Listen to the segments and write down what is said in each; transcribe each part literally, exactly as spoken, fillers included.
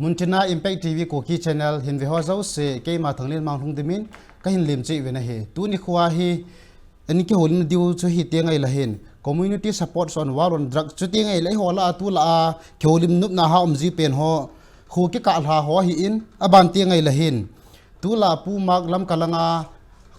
Muntina Impact T V Kuki Channel hin ve ho jouse, keima Thanglien Manglhung Dimin kahin lemcheh uvin ahi. Tuni khoa hi, ani kihoulimna diu chu hiti ngai lahin, community supports on war on drugs chu ti ngai le, eiho lah a tulai a kihoulim nopna ha umji pen ho, kho kikah lha ho ahin, aban ti ngai lahin, tulai a Pu Mark Lamkalanga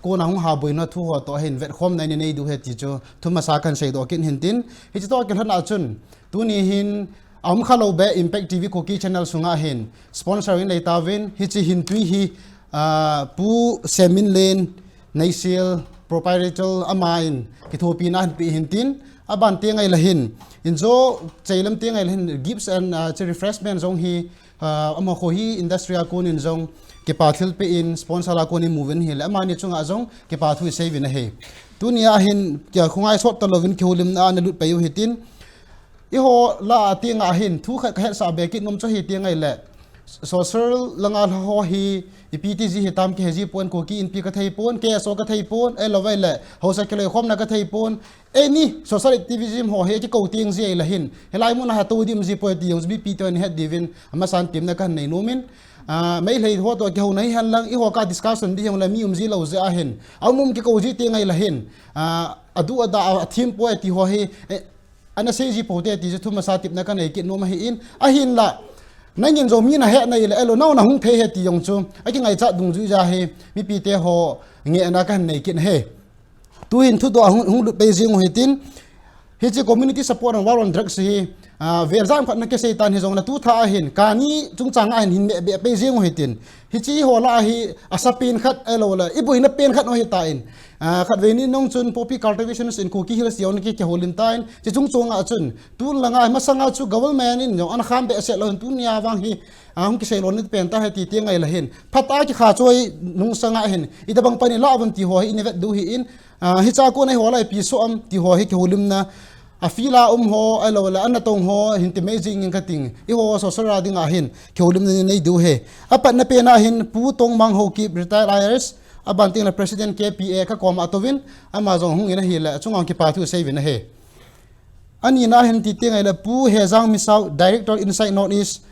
kona hung haboina thu ho toh hin vetkhomna nei diu ahi ti chu thumasa kahin seidoh kit in tin, hiche toh kilhon a chun, tuni hin, aum khalou beh Impact T V Kuki Channel sunga hin sponsor in nei tauvin, hiche hin tui hi, ah, Pu Seminlen Neisel, proprietor, aman kithopina ahin pe ahin tin, aban ti ngai lahin, injo cheilam ti ngai lahin, gifts and, ah, hiche refreshment jong hi, ah, amaho hi industry a konin jong kipa thilpeh in sponsor a konin mu uvin ahile, amani chunga jong kipa thu isei uvin ahi. Tunia hin, kei khongai sot talouvin kihoulimna a nalut pai u hitin, eiho lah a ti ngai hin, thu khat kahetsah be kit nom chu hiti ngai le, social langa lha ho hi, ipi ti ji hitam kihe ji pon, Kuki Inpi kathei pon, K S O kathei pon, ahilouleh haosa kiloikhomna kathei pon, any social activism ho hi kikou teng ji ahi lahin, hilai muna ha tou ding um ji poi ti jong mipi ten ahet diuvin, amasan temna kahin nei nomin, ah, Meitei ho toh kihouna hihen lang, eiho kah discussion ding hihen lang mi um ji lou jeh ahin, aum um kikou ji ti ngai lahin, ah, adu ada a thim poi ti ho hi, eh, ana sei ji pou te ti chu thumasa tepna kanei kit nom ahin, ahinla, nangin jong mi nahet nai le, ahilouleh nahung thei ahi ti jong chu akingaichat dungjui jeh a hi, mipi te ho ngehna kahin nei kit ahi. Tuhin thudoh a hung, hung lut pai jing u hitin, hiche community support on war on drugs hi, ah, vel jam khat nakisei tan hijongle tu tha ahin, kani chungchang a hin hin meh be pai jing u hitin, hiche eiho lah a hi asa pen khat ahilouleh iboina pen khat u ahitan, ah, khatvei ni nung chun poppy cultivations in Kuki Hills ti jong ki, kihoulim tan, hiche chungchang a chun, tun langa masanga chu government in jong ana kham behseh lou hin tunia vang hi, ah, hung kisei lou ni pen ta ahi ti ti ngai lahin, phat a kikha choi nung sanga hin, itobang pan ilah uvem ti ho hi ina vet diu ahin, ah, hiche a kona eiho lah a ipi soh am ti ho hi kihoulimna a field a um ho, ahilouleh ana tong ho hin ti mai jing in kating, eiho social a dinga hin kihoulimna nei diu ahi. Apatna pen a hin Pu Tongmang Haokip, retired I R S, aban tengle President K P A kakoma atouvin, ama jong hung in ahile, achunga kipa thu sei uvin ahi. Anina hin ti ti ngai le Pu Hejang Misao, Director Insight North East,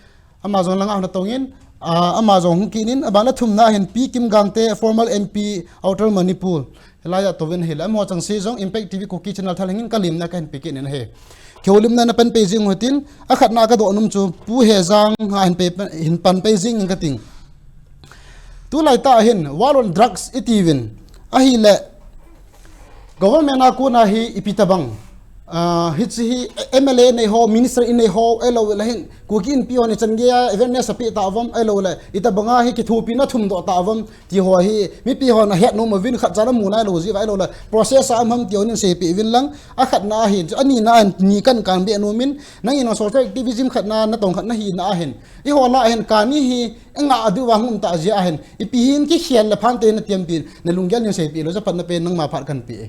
ama jong langa hung atongin, ah, ama jong hung kit in, aban le thumna hin Pi Kim Gangte, former M P, Outer Manipur, hilai a atouvin ahile, amaho chengse jong Impact T V Kuki Channel thalheng in kalemna kahin pe kit in ahi. Kihoulimna napan pai jing u hitin, akhatna kadoh nom chu Pu Hejang a hin pai, hin pan pai jing in kating. Tulai tah hin, war on drugs itiuvin, ahile, government a kona hi ipi tobang, ah, hiche hi M L A inei ho, minister inei ho, ahilouleh hin Kuki Inpi hon ichan geiya awareness apeh tauvam, ahilouleh itobanga hi kithopina athumdoh tauvam ti ho hi mipi hon ahet nom uvin, khatcha namu nailou jiuva, ahilouleh process a um ham ti ho nin seipeh uvin lang, akhatna ahin, anina ahin, ni kahin kan be nomin, nangin social activism khatna natong khat nahina ahin, eiho lah a hin kani hi, engah diuva hung um tah jeh a hin, ipi hin kikhel le phante natiam pin, nalunggel nin seipeh lou, apatna pen nangma phat kahin pe e.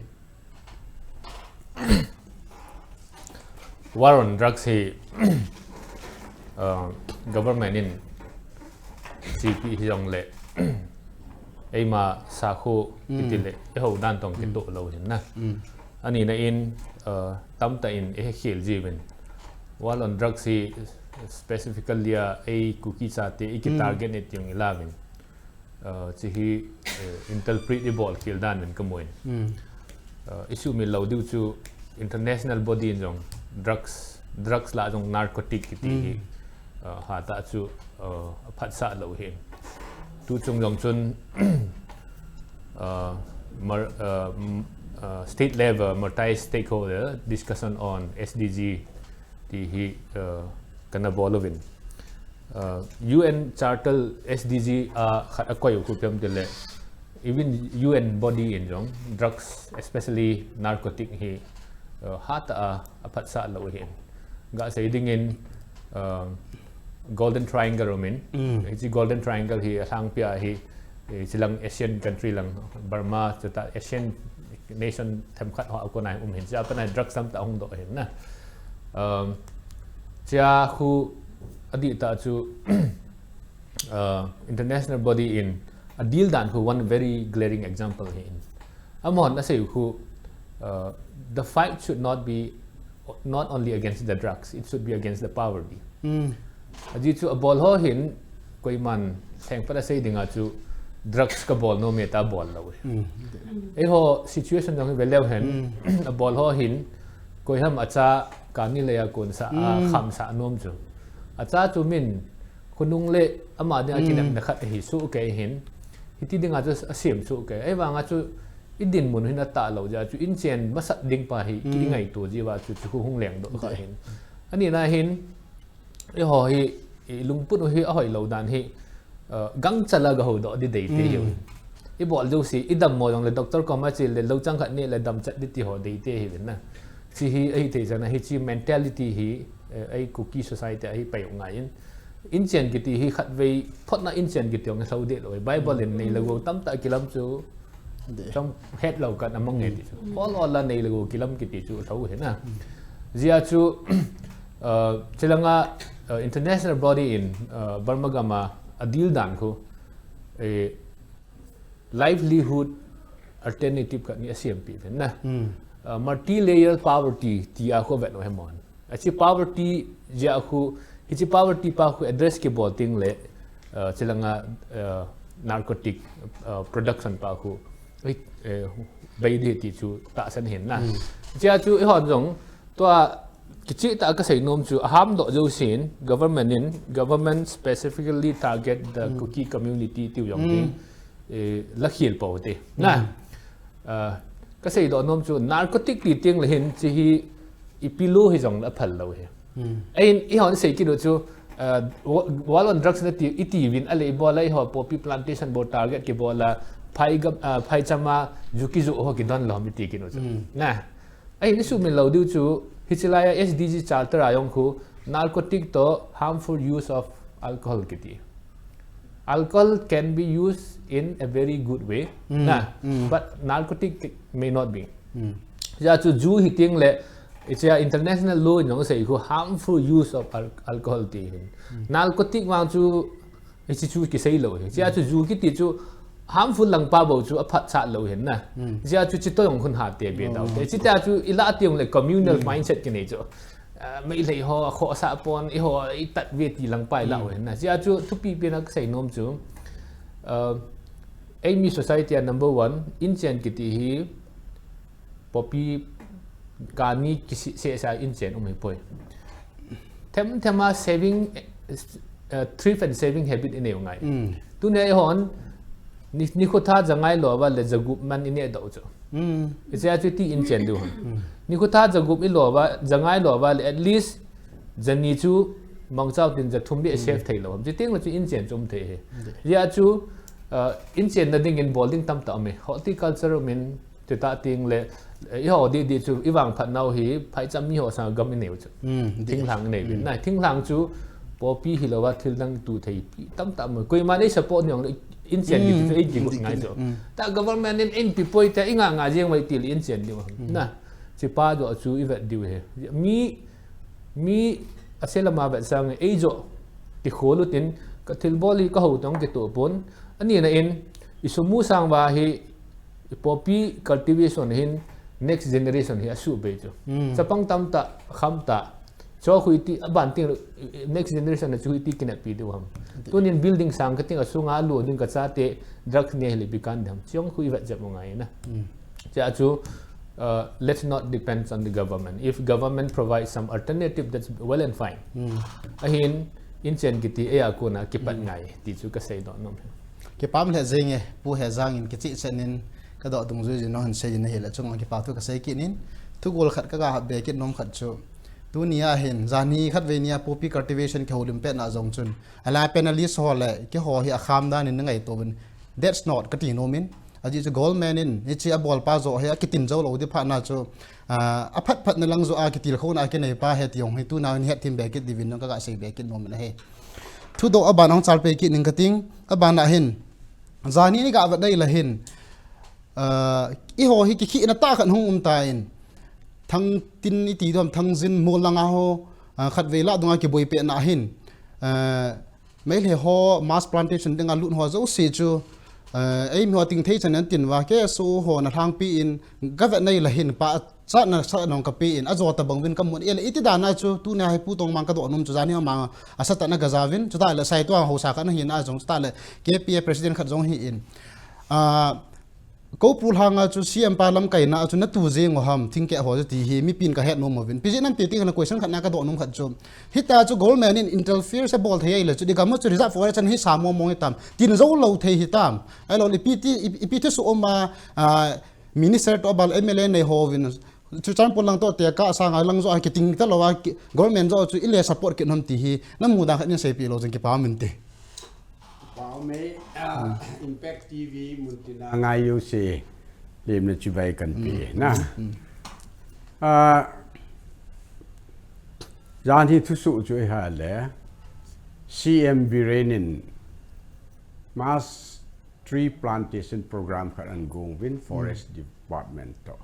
War on drugs hi, uh, government in seipeh hijongle, eima sakho, mm, itile, eiho dan tong, mm, kitoh lou hin na. Mm. Anina in, uh, tamtah in eihe khel jiuvin. War on drugs hi specifically a ei Kuki chate, ei ki, mm, target ne ti jong ilauvin, uh, hiche hi, uh, interpret ibol khel dan in kamun. Mm. Uh, isumil lou diu chu international body in jong drugs, drugs lah jong narcotic kiti hi, mm, uh, hatah chu, uh, aphatsah lou ahin. Tuchung jong chun, uh, mar-, uh, m-, uh, state level multi-stakeholder discussion on S D G ti hi, uh, kana bol uvin. Uh, U N Charter S D G a khat akoi u khu ipi ham itile, even U N body in jong drugs, especially narcotic hi, uh, hatah a aphatsah lou ahin. Gasei dingin, uh, Golden Triangle umin. Mm. Hiche Golden Triangle hi alhangpia hi, eh, hiche lang Asian country lang, Burma, chuta Asian nation themkhat ho a kona um ahin, hiche a pat a drugs tamtah hung doh ahin na. Um, hiche a khu adih tah chu, uh, international body in adeal dan khu one very glaring example ahin. Amahon asei u khu, uh, the fight should not be, not only against the drugs, it should be against the poverty. Mm. Ajeh chu abol ho hin, koiman lhengpat a sei dinga chu drugs kabol nom e tia bol lou e. Eiho situation jong hi veleu hen, abol ho hin, koiham acha kani leiya konsah a khamsah nom chu. Acha chu min, khonung le ama dinga kinepna khat ahi soh kei hin, hiti dinga chu asem soh kei. Ahivanga chu, idinmun hin atah lou jeh a chu, inchen masat ding pa hi, ki ngaito jeh uva chu, chu hung lengdoh kha hin. Anina hin, eiho hi, ilungput u hi ahoi lou dan hi, gangchal a gahoudoh di deite hi. Ibol jouse, idammo jongle doctor koma che le, lou chang khat neh le damchat di ti ho deite hi vin na. Chi hi, ahithei chan a hiche mentality hi, ei Kuki society a hi pei u ngai in. Inchen kiti hi khatvei, photna inchen kiti jong lhou deh lou. Bible in nei le gou tamtah kilam chu, chang het lou kan amang nge ti chu. Ol ol a nei le gou kilam kiti chu lhou hi na. Jeh a chu, chulanga, international body in, Burma gam a, adil dan khu, livelihood alternative khat ni asempeh uvin na. Multi-layer poverty tia khu vet u hi mon. Hiche poverty jeh a khu, hiche poverty pa khu address kibol tengle, chulanga, narcotic production pa khu, bei di ti chu tahsan hin na. Jeh a chu eihon jong, tua kichehtah a kasei nom chu, ahamdoh jousen, government in, government specifically target the Kuki community tiu jong hi, lakhel pou te. Na, kaseidoh nom chu, narcotic ti tengle hin, chi hi, ipi lou hijongle aphal lou hi. Ahin, eihon sei kit u chu, war on drugs na ti, iti uvin, ale ibol a eiho poppy plantation bou target kibol a, phaicham a, ju kijoh ho kidon lou ham iti kit u chu. Na, ahin isuhmil lou diu chu, hiche laiya S D G charter a jong khu, narcotic toh harmful use of alcohol kiti. Alcohol can be used in a very good way, na, but narcotic may not be. Jeh a chu ju hi tengle, hiche a international law in jong sei khu harmful use of alcohol ti hin. Narcotic vang chu, hiche chu kisei lou hi. Jeh a chu ju kiti chu harmful lang pa bou chu aphatchat lou hin na. Jeh a chu chitoh jong khun hate be dau te. Chutia chu ilah tengle communal mindset kinei chu. Meitei ho akhohsah pon, eiho itat ve ti lang pa ilah u hin na. Jeh a chu thupi pen a kasei nom chu, eimi society a number one, inchen kiti hi, poppy kani kisih seh sa inchen um hipoi. Themthem a saving, thrift and saving habit inei u ngai. Tunia eihon, nikho tha jangai louva le jagup man inehdoh u chu. Hiche a chu iti inchen diu ham. Nikho tha jagup ilouva, jangai louva le at least jani chu mangcha u tin jathum beh save thei lou ham. Chutengle chu inchen chu um thei hi. Jeh a chu, inchenna dingin bol ding tamtah um e. Horticulture um in, chutah tengle, eiho didi chu ivangphat nau hi, phaicham mi ho sanga gam inei u chu. Thinglhang inei uvin na. Thinglhang chu, poppy hilouva thildang tu thei tamtah um e. Koiman ei support nung inchen kiti chu eikigot ngai chu. Tah government in einpeh poi tia ingah ngah jeng uva itile inchen diu ham. Na, chupa joh chu ivet diu hi. Mi, mi ase lama vet sange, eijoh kikhol utin, kathilbol hi kahou tong kitoh pon. Anina in, isuhmu sang uva hi, poppy cultivation hin next generation hi asuh bei chu. Chapang tamtah, khamtah. Chu khu iti, aban tengle, next generation a chu iti kineppi diu ham. Tunin building sang kating asunga alu ding kachate, drug ne hile bikan dem. Chu khu ivet jep u ngai na. Jeh a chu, let's not depend on the government. If government provides some alternative, that's well and fine. Ahin, inchen kiti eiya kona kipat ngai ti chu kaseidoh nom hi. Kipah lheh jenge, Pu Hejang in kicheh chet in kadoh dungjui jin nanghin sei jin ahile chunga kipa thu kasei kit in, thugol khat kaga hap be kit nom khat chu, tunia hin, janhi khatvei nia poppy cultivation kihoulim petna jong chun, alai pen a list ho le keiho hi akham dan in nangaito uvin, that's not kati nom in, ajeh chu government in hiche abolpa joh hi akitin jou lou di phatna chu, aphatphatna lang joh a kitilkhouna akineipa hi ti jong hi tuna hin hethem be kit diuvin jong kaga sei be kit nom in ahi. Thudoh aban ahung chalpeh kit ning kating, abana hin, janhi iga vet dai le hin, eiho hi kikhehna tah khat hung um tan, thangtin iti dom thangjin mol langa ho, khatvei lah dunga kiboipehna hin, Meitei ho mass plantation dinga lut ho jouse chu, Eh, ei mi ho ting thei chan an tin uva, K S O ho na lhangpi in, ka vet nei la hin pa, cha na sa nong ka pi in, a jo ta bang vin ka mun, ele iti dan a chu, tu na hi pu tong mang ka do num chu jan hi mang, a sa ta na ga ja vin, chu ta le sai tu a ho sa ka na hin a jong, chu ta le K P A president khat jong hi in. Ah, ko pu lhang a chu C M pa lam kai na chu na tu je ngo ham, thing ke ho chu ti hi, mi pin ka het nom mo vin. Pi je nam ti ti ka na question khat na ka do num khat chu. Hi ta chu government in interfere sa bol thei ai le chu, di gam chu reserve forest chan hi sa mo mo hi tam. Tin zo lo thei hi tam. Ai lo, ipi ti, ipi ti su om a, ah, minister to bal M L A nei ho vin. Chu chan pon lang to te ka sang a lang zo a ki ting ta lo a ki, government zo chu i le support ki nom ti hi. Na mu dan khat nin sei pi lo jeng ki pa min te. Pau me, ah, Impact T V mun tin a ngai yo se. Lem na chibai kan pe na. Ah, jan hi thusu chu i ha le. C M Biren in mass tree plantation program khat an gong vin Forest Department to.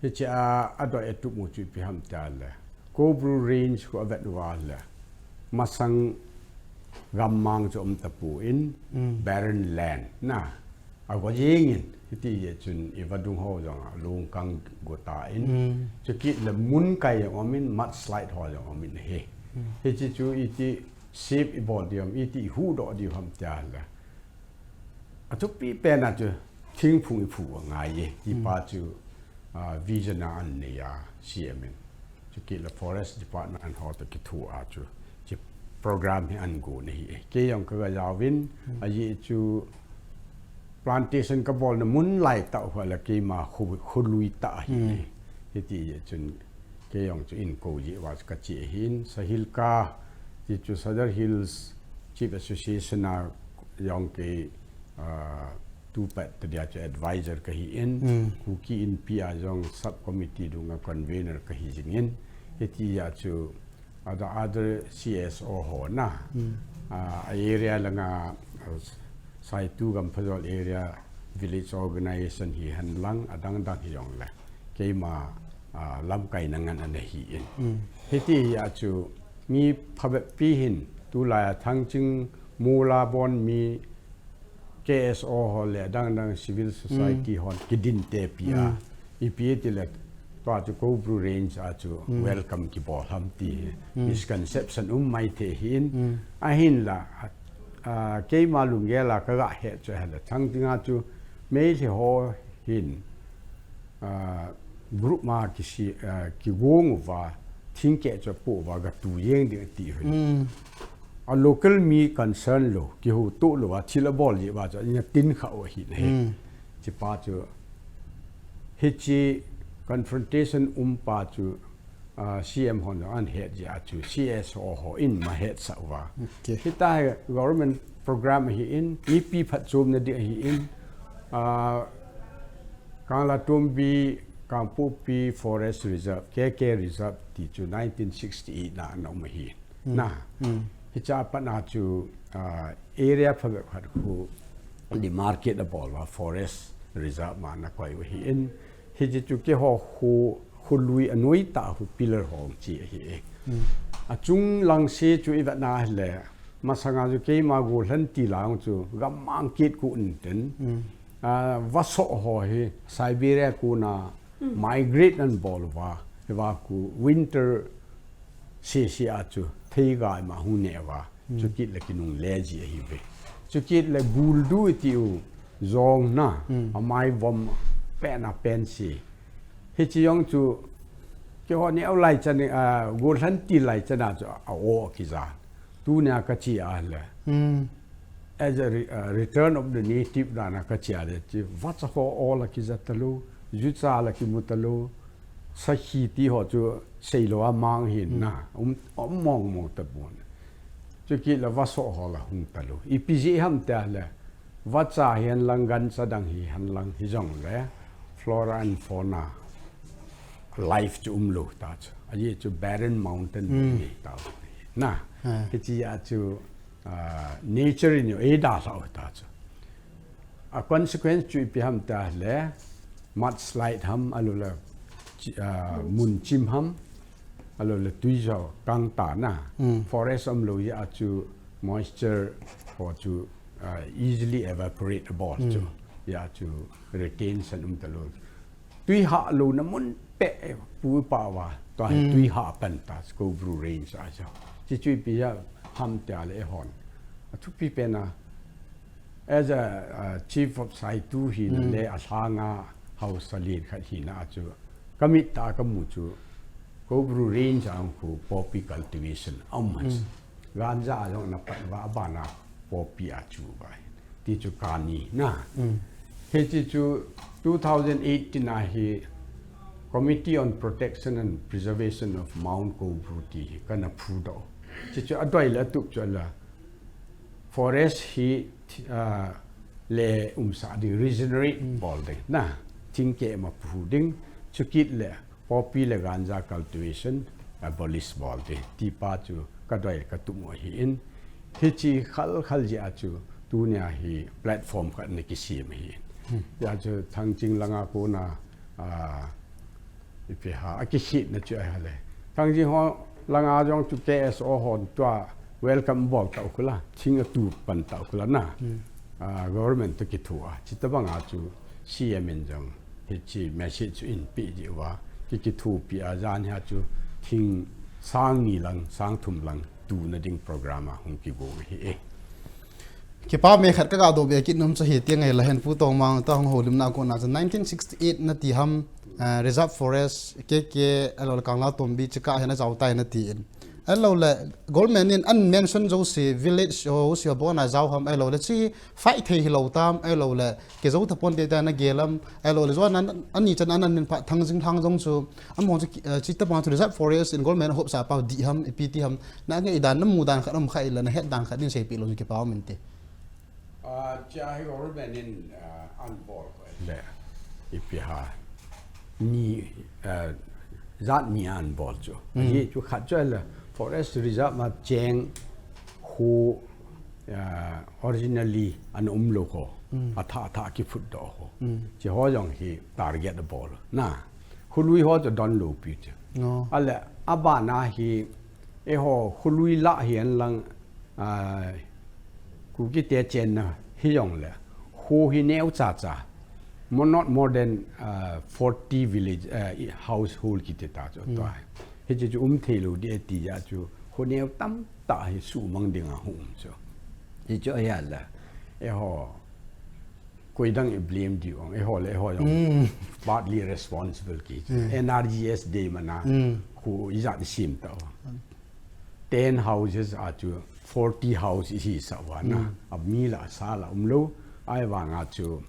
Hi chi a, a do e tu mu chu pi ham ta le. Koubru Range khu a vet uva le. Masang gammang chu um ta pu in barren land na. A go jing in, hiti ye chun i vadung ho jong a lung kang go ta in. Chu kit le mun kai jong um in, mudslide ho jong um in he. Hi chi chu iti sip i bol diam, iti hu do diam ham ta le. A thupi pen a chu thingphung i phu a ngai e, ti pa chu, ah, vision a an nei a, C M in. Chu kit le Forest Department an ho to ki thu a chu, chi program hi an go nei e. Ke jong ka ga jaw vin, a ye chu plantation ka bol na mun lai ta hu le ke ma khu, khu lui ta hi e. Hiti ye chun Ke jong chu in ko ji wa ka chi hin Sahilka ti chu Sadar Hills Chief Association a jong ke, ah, tu pat ta dia chu advisor ka hi in, Kuki Inpi a jong sub committee dung a convener ka hi jing in, hiti ya chu other, other C S O ho na, ah, a area langa, ah, Saitu Gamphajol area village organization hi hen lang adang dang hi jong le. Keima, ah, lamkai na ngan ana hi in. Hiti hi a chu mi phabep pi hin tulai a Thangching Mula bon mi K S O ho le adang dang civil society hon kidin te pi a. Ipi ti le tua chu Koubru Range a chu welcome ki bol ham ti misconception um mai the hin. Ahin la, ah, keima lunggel a ka ga he chu he le Thangching a chu Meitei ho hin, ah, group ma ki si, ah, ki gong uva, thing ke chu pu uva ga tu jeng ding ti hin. A local mi concern lo, ki hu tu lo, a thil a bol ji uva chu, ina tin kha u hin he. Chi pa chu, hi chi confrontation um pa chu, ah, C M hon an het ji a chu, C S O ho in ma het sa uva. Hi ta hi government program hi in, mi pi phat chom na di hi in, ah, Kanglatumbi, Kangpokpi Forest Reserve, K K Reserve, ti chu nineteen sixty-eight na, na um hi. Na. Hi cha pa na chu, ah, area phabep khat khu demarcate a bol uva Forest Reserve ma na koi u hi in. Hi chi chu ke ho khu, khu lui a noi ta khu pillar ho chi hi e. A chung lang se chu i va na le. Masanga chu keima go hlan ti lang chu gammang kit ku in ten. Ah, vaso ho hi Siberia kuna migrate an bol uva. Hi va ku winter se se a chu thei ga ma hu ne uva. Chu kit le kinung le ji ahi ve. Chu kit le guldu ti u jong na, a mai vom pen a pen si. Hi chi jong chu ke ho ni au lai chan, ah, go hlan ti lai chan a chu a o ki ja. Tu nia ka chi a le. As a re-, uh, return of the native dan a ka chi a le. Chi va cha ho o la ki ja ta lo, ju cha la ki mu ta lo. Sakhi ti ho chu sei lo a mang hin na, um, um mong mong ta bun. Chu kit le vaso ho la hung ta lo. Ipi ji ham ta le, vacha hi hen lang gancha dang hi hen lang hi jong le, flora and fauna, life chu um lo ta chu. A ye chu barren mountain ni ta lo. Na, hi chi a chu, ah, nature in yo e da sa ta chu. A consequence chu ipi ham ta le, mudslide ham, a lo le, chi-, ah, mun chim ham, a lo le tui jo kang ta na. Forest um lo ya chu moisture ho chu, uh, easily evaporate a bol chu. Ya chu retention um talou. Tui hah louna mun peh pu pa va. Tua hi tui hah pan ta Koubru Range a chu. Chi chu ipi a ham tia le hon. A thupi pen a, as a, uh, chief of Saitu hina le a lhanga haosa lien khat hina a chu. Ka mit a ka mu chu Koubru Range a khu poppy cultivation a um a chu. Ganja a jong na pat va a bana poppy a chu vai. Ti chu kani na. Hichi chu two thousand eighteen a hi Committee on Protection and Preservation of Mount Koubru ti hi kana phu do. Chi chu a doi le tup chu la forest hi, ah, le umsa ding regenerate bol ding na. Thingkeh ma phu ding chu kit le poppy le ganja cultivation abolish bol ding. Ti pa chu ka doi ka tup mo hi in. Hichi khal khal ji a chu tunia hi platform khat na kisem hi. Ya chu Thangjing langa kona, ah, ipi ha, a kikhetna chu a hale. Thangjing ho langa jong chu K S O hon tua welcome bol tau kula, thing a tu pan tau kula na. Ah, government to kithu a. Chita banga chu C M in jong hichi message chu in pi ji wa. Ki kithu pi a jan ha chu thing sang ni lang, sang thum lang tu na ding program a hung kigo hi e. Kipa me khat ka ga do be kit nom chu hi tiang e la hen Pu Tongmang ta hung holim na kona chu nineteen sixty-eight na ti ham, ah, reserve forest K K a lo le Kangla Tombi chi ka hen a jao tai na ti in. A lo le government in an mention jo si village ho si ho bona jao ham a lo le chi fight thei hi lo tam a lo le ke jo ta pon te ta na gelam a lo le jo na ani chan an an pa Thangjing Lhang jong chu Among chu, eh, chi ta bang chu reserve forest in government hop sa pa di ham, ipi ti ham, na nge i dan na mu dan khat um kha i la na het dan khat din sei pi lo chu kipa um inte. Ah, chia hi government in, ah, an bol ko le. Ipi ha. Ni, eh, zat ni an bol chu. Ye chu khat chu la forest reserve ma cheng khu, ah, originally an um lo ko. A tha, a tha ki phut do ko. Chi ho jong hi target a bol. Na. Khului ho chu don lo pi chu. A le, a bana hi, eiho khului la hi an lang, ah, Kuki te chenna hi jong le. Khu hi neo cha cha. Mo-, not more than, ah, forty village, ah, i-, household kiti ta chu. Tua. Hichi chu um thei lo di e ti ya chu. Khu neo tam ta hi su mang ding a hum chu. Hichu a ya la. Eiho Koi dang i blame di ong, eiho le eiho jong partly responsible ki. N R G S de mana, khu i jat i sim ta. Ten houses a chu forty house i si sa wa na. A mi la sa la um lo, ai vang a chu,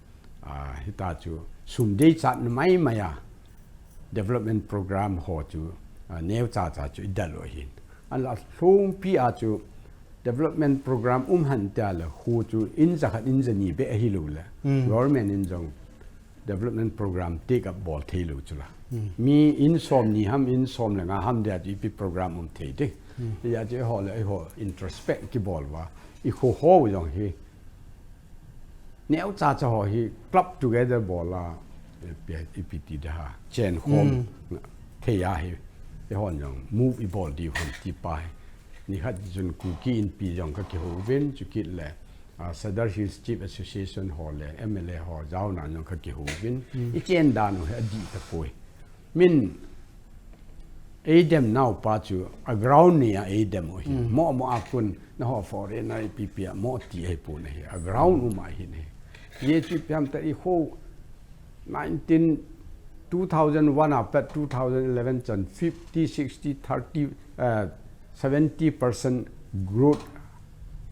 ah, hita chu sum dei chat na mai mai a. Development program ho chu, ah, neo cha cha chu i dal o hin. An la lhung pi a chu development program um han tia le khu chu in za khat in za ni be ahi lo le. Government in jong development program take up bol thei lo chu la. Mi in som ni ham in som le nga ham dia chu ipi program um thei de. Ya chu ho le ho introspect ki bol wa. I khu ho jong hi Neo cha cha ho hi club together bol a, eh, pi-, ipi ti da ha, chen khom, thei a hi, eihon jong move i bol diu ham ti pa hi. Ni khat chun Kuki Inpi jong ka kihou vin, chukit le, ah, Sadar Hills Chief Association ho le, M L A ho, jaona jong ka kihou vin. I chen dan u hi adih tapoi. Min, eidem nau pa chu, a ground ni a eidem u hi. Mo mo a kun, na ho foreign a ipi pi a mo ti ahi pu na hi. A ground u ma hi ni. Ye chu piam ta i ho nineteen, two thousand one a pat two thousand eleven chan fifty, sixty, thirty, eh, seventy percent growth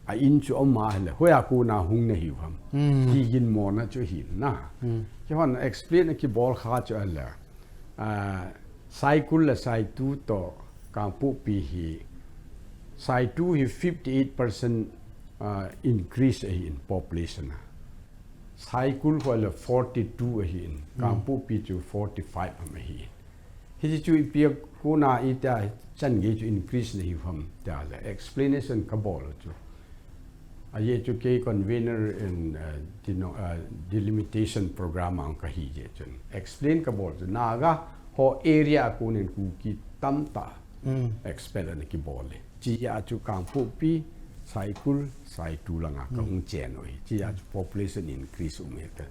a in chu om a hi le. Hoi a ku na hung na hi u ham. Ti gin mo na chu hi na. Ki hon explain a ki bol kha chu a le. Ah, Saikul le Saitu to Kangpokpi hi, Saitu hi fifty-eight percent, ah, increase ahi in population a. Saikul ko le forty-two ahi in, Kangpokpi chu forty-five am ahi in. Hichi chu ipi a kona i ta chan gei chu increase na hi u ham ta le explanation ka bol chu. A ye chu kei convener in, uh, deno-, uh, delimitation program ang ka hi ye chun. Explain ka bol chu. Naga ho area a kunin Kuki tam ta expel ana ki bol le. Chi ya chu Kangpokpi, Saikul, Saitu langa ka hung chen u hi. Chia chu population increase um hi ta.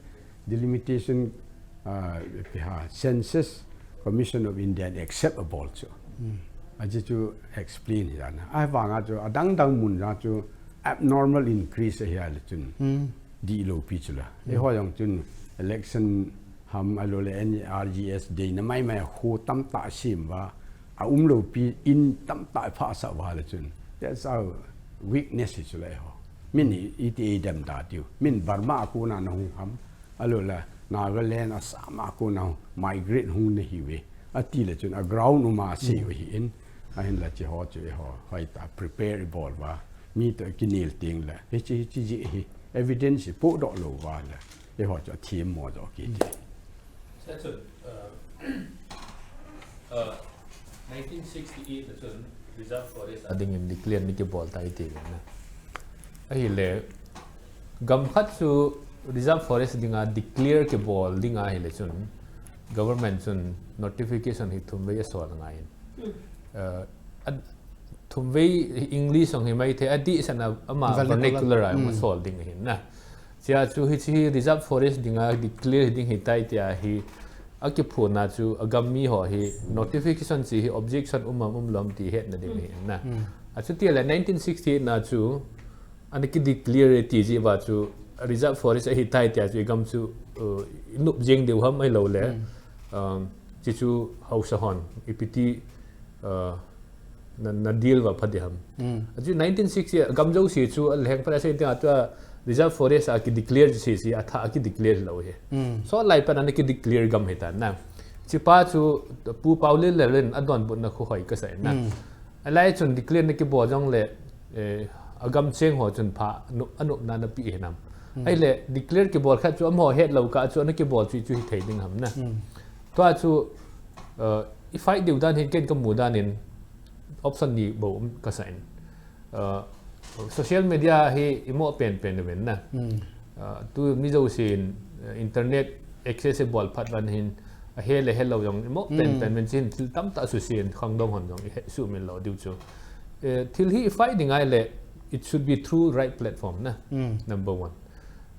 Delimitation, ah, pi ha, Census Commission of India in accept abol chu. Achi chu explain hi jana. Ahivanga chu adang dang mun jang chu abnormal increase ahi a le chun. Dih lou pi chu la. Eiho jong chun election ham ahilou le N R G S deina mai mai a khu tamtah sim uva, a um lou pi in tamtah phasah uva le chun. That's our weakness hi chu la eiho. Min i, iti eidem da tiu. Min Burma a kona na hung ham. Ahilou le Nagaland, Assam a kona hung migrate hung na hi uve. Ati le chun a ground uma sei u hi in. Ahin la chi ho chu eiho. Hoi ta prepare i bol uva. Mi to kinel ting le. Hichi, hichi ji hi. Evidence i podoh lou uva le. Eiho chu a thim mo jo ki ti. Sa chun, uh, uh, nineteen sixty-eight a chun reserve forest a dingin declare ni kibol tai ti na. Ahile, gam khat chu reserve forest dinga declare kibol dinga ahile chun, government chun notification hi thum vei a sol ngai in. Uh, a, thum vei English ong hi mai the, a di sana ama vernacular a ong sol ding hin na. Chia chu hichi hi reserve forest dinga declare ding hi tai tia hi a kiphuna chu a gam mi ho hi notification chi hi objection um am um lou am ti hetna ding hi na. A chu tia le nineteen sixty-eight na chu ana ki declare ti ji uva chu reserve forest ahi tai tia chu i gam chu, uh, i nup jeng diu ham ahilou le. Um, chi chu haosa hon ipi ti, uh, na, na deal uva pha di ham. A chu nineteen sixty a gam jouse chu a lheng pha a sei tia chu a reserve forest a ki declare ji si a tha a ki declare lou hi. So lai pan ana ki declare gam hi ta na. Chi pa chu Pu Paolel le len a donbutna khu hoi ka sa na. A lai chun declare na kibol jong le, eh, a gam cheng ho chun pha, nu-, a nupna na pi hinam. Ahile declare kibol khat chu amaho het lou ka chu ana kibol chu chu hi thei ding ham na. Tua chu, uh, i fight diu dan hin ken ka mu dan in option ni bou um ka sa in. Uh, social media hi i mo pen pen ven na. Uh, tu mi jousen, uh, internet accessible phat van hin a he le he lou jong i mo pen pen ven chin thil tamtah susen khangdong hon jong i he su min lou diu chu. Eh, thil hi i fight ding ahile, it should be through right platform na. Number one.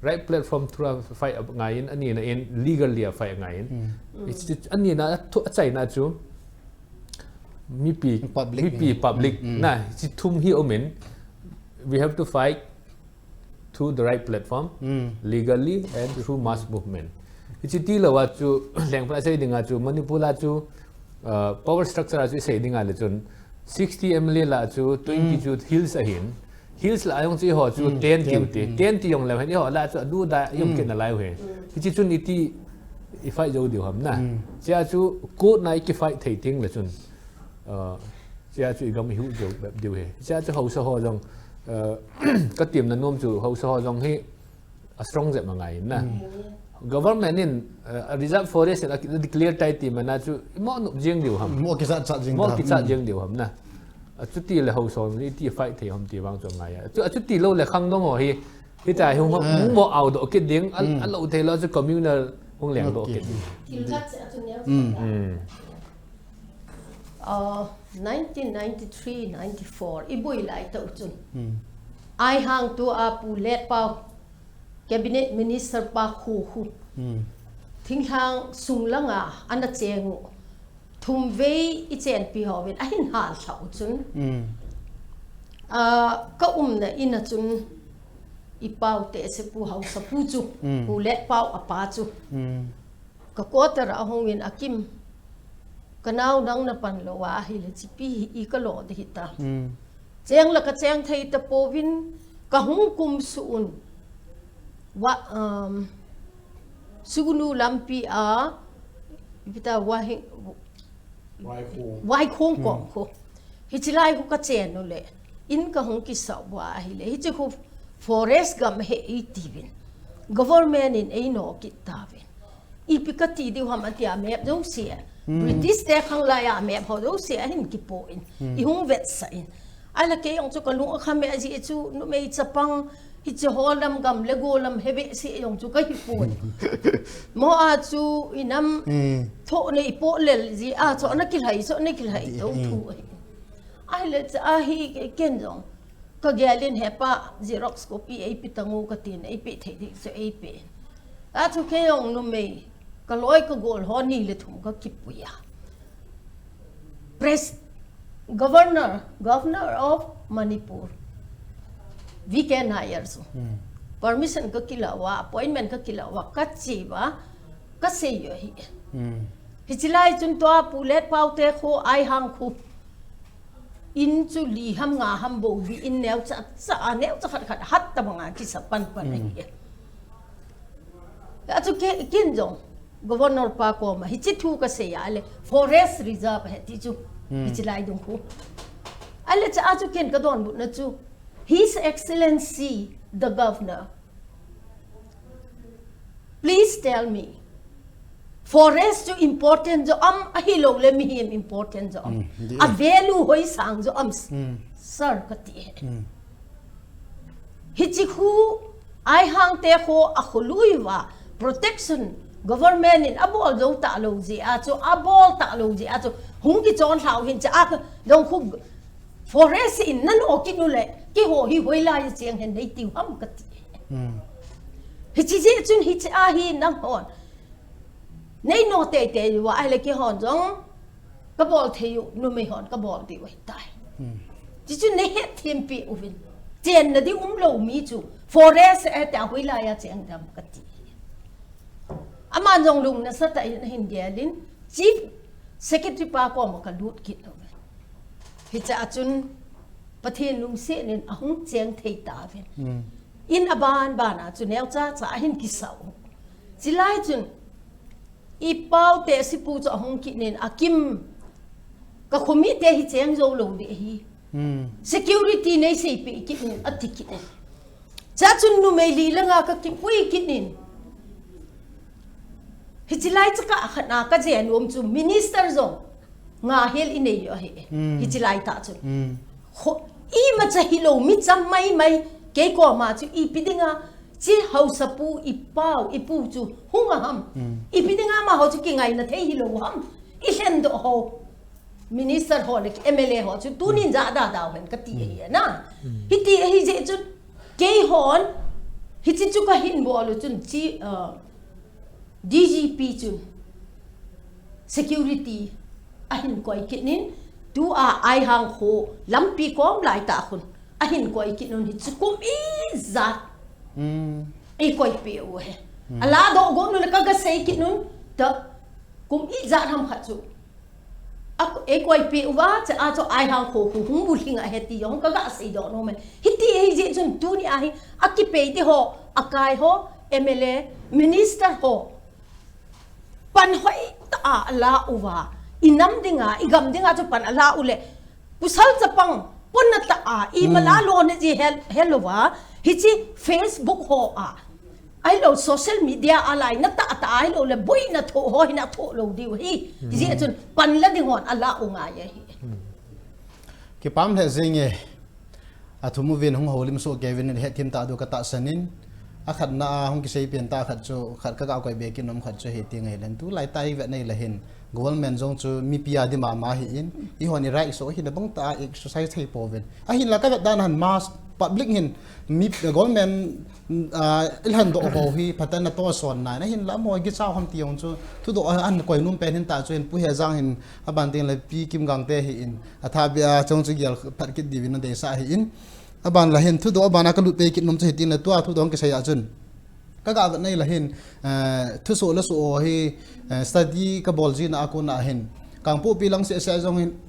Right platform through a fight a ngai in, ani na in legally a fight a ngai in. It's, it's, ani na thu a chai na chu mipi, public mipi public na, chi thum hi um in, we have to fight through the right platform, legally and through mass movement. Hichi ti lou a chu, leng pha sei ding a chu, Manipur a chu, uh, power structure a chu sei ding a le chun, sixty M L A la chu, twenty chu hills ahin, hills la jong chu eiho chu ten ti u ti, ten ti jong leu hen, eiho la chu adu da jong ken a lai u he. Hichi chun iti i fight jou diu ham na. Chia chu court na i ki fight thei ting le chun. Uh, chia chu i gam i hu jou bep diu he. Chia chu haosa ho jong, uh, ka tiam na nom chu haosa ho jong hi a strong jep ma ngai na. Government in, uh, a reserve forest in a declare tai ti mana chu i mo nup jeng diu ham. Mo kichat chat jeng Mo ta. Kichat jeng diu ham na. A chu ti le haosa ho iti fight thei ham ti vang chu ngai a. Chu, a chu ti lou le khangdong ho hi. Hita hi hung, hung mo au doh kit ding, a, a lou thei lou chu communal hung leng doh kit ding. Thil khat se a chu neo sa ta. Uh, nineteen ninety-three ninety-four, i boi lai tau chun. Ai hang tu a Pu Letpao, Cabinet Minister pa khu khu. Thinglhang sung langa ana cheng u. Thum vei i chenpi ho vin a hin hal thlau chun. Ah, ka umna in a chun i pau te se pu hausa pu chu, Pu Letpao a pa chu. Ka quarter a hung in a kim. Ka nau nang na pan lou a hi le chipi hi i ka lo de hi ta. Cheng la ka cheng thei ta po vin ka hung kum su un. Wa, um, Sugnu lampi a, ipi ta wa hi, Wai khong. Wai khong kong khu. Hichi lai khu ka chen u le. In ka hung kisa wa hi le. Hichi khu forest gam he i ti vin. Government in ei no kit ta vin. Ipi ka ti diu ham a ti a map jouse. British te khang lai a map ho jouse a hin kipo in. I hung vet sa in. Ai la kei jong chu ka lung a kha me a ji chu numei chapang hichi ho lam gam le go lam he ve se jong chu ka hi pon. Mo a chu i nam tho nei po lel ji a chu na kilhai chu na kilhai to thu. Ai le cha a hi ken jong. Ka gelin hepa Xerox copy eipe tangu katin, eipe thei ding chu eipe. Achu kei jong numei, ka loi ka gol ho ni le thum ka kipui a. Pres-, Governor, Governor of Manipur, V K Nair chu. Hmm. Permission ka kila uva, appointment ka kila uva, ka che uva, ka sei u ahi. Hmm. Hiche lai chun tua Pu Letpao te kho Aihang khu. In chu li ham nga ham bou vi in neo cha cha a neo cha khat khat hat ta banga kisa pan pan ahi. Achu ke, kin jong Governor pa koma hiche thu ka sei a le forest reserve ahi ti chu hiche lai dung khu. A le cha achu ken ka donbutna chu His Excellency the Governor, please tell me, forest chu important jo am, ahilou le mihem important jo am. Mm, di- A value hoi sang jo am, sir, kati e. Mm. Hiche khu Aihang te kho a kholui uva protection government in abol jou talou jeh a chu, abol talou jeh a chu, hung kichon lhau hin cha a ka dong khu forest in nano kit u le, keiho hi hoilai a cheng hen nei tiu ham kati. Hmm. Hiche jeh chun hiche a hi nanghon nei no teitei uva ahile keihon jong ka bol thei u, numei hon ka bol diu ahitai. Hmm. Chuche chun nei hetthem peh uvin. Chenna ding umlou mi chu forest a ta hoilai a cheng dem kati. Aman jong lung nasatah in ahin gelin, Chief Secretary pa koma ka lut kit uve. Hiche a chun Pathen lungset in ahung cheng thei tauvin. Hmm. In aban ban a chu neocha cha ahin kisah u. Chulai chun i pau te sipu chu ahung kit in akim ka khomi te hi cheng jou lou ding ahi. Hmm. Security nei seipeh kit in ati kit in. Cha chun numei li le nga ka kipui kit in. Hiche lai cha ka khat na ka je nom chu minister jong nga hel inei u ahi. Hmm. Hiche lai tah chun. Hmm. Kho, imacha hilou mi cham mai mai kei koma chu ipi dinga chi haosapu i pau i pu chu hung a ham. Hmm. Ipi dinga amaho chu kingaina thei hilou ham. I lhendoh ho. Minister ho le M L A ho chu tunin ja da dau hen kati ahi na. Hmm. Hiti ahi jeh chun keihon hiche chu ka hin bol u chun chi, uh, D G P chun security ahin koi kit in tua Aihang kho lampi kom lai tah khun ahin koi kit un hichu kum ijat. Hmm. Eikoi peh u ahi. Hmm. Ala doh gon u le ka ga sei kit un ta kum ijat ham khat chu. A, eikoi peh uva, cha a chu Aihang kho khu hung bulhing ahi ti jong ka ga seidoh nom e. Hiti ahi jeh chun tuni a hi, akipei te ho, akai ho, M L A, minister ho. Pan hoitah a ala uva, i nam dinga, i gam dinga chu pan ala u le. Pasal chapang, ponna tah a, i mala lona ji hel, helouva, hiche Facebook ho a. Ahilou social media a laina tah tah ahilou le boina thoh ho hin athoh lou diu ahi. Hijeh chun panla ding hon ala u ngai ahi. Kipah lheh jeng e. Athum uvin hung houlim soh kei uvin hetthem tah diu ka tahsan in. Akhatna a hung kisei pen tah khat chu, khat ka ga koi be kit nom khat chu hiti ngai len tulai tah i vet nai le hin. Government jong chu mipi a ding mama ahin, eihon i right soh hina bang tah a exercise thei pouvin. Ahinla ka vet dan a hin mass public hin mi government, ah, i lhendoh ho hi phatah in atohson nai. Ahinla amaho kicha ham ti jong chu thudoh a hin koi nom pen hin tah chu hin Pu Hejang hin aban ding le Pi Kimgang te hin atha bia chong chu gel phat kit diuvin adeisah ahin. Aban la hin thudoh aban a ka lut peh kit nom chu hitin le tua thudoh kisei a chun. Ka ga vet nai le hin, eh, thusoh le soh hi, eh, study ka bol jing na a kon a hin. Kangpokpi lang seh seh jong hin,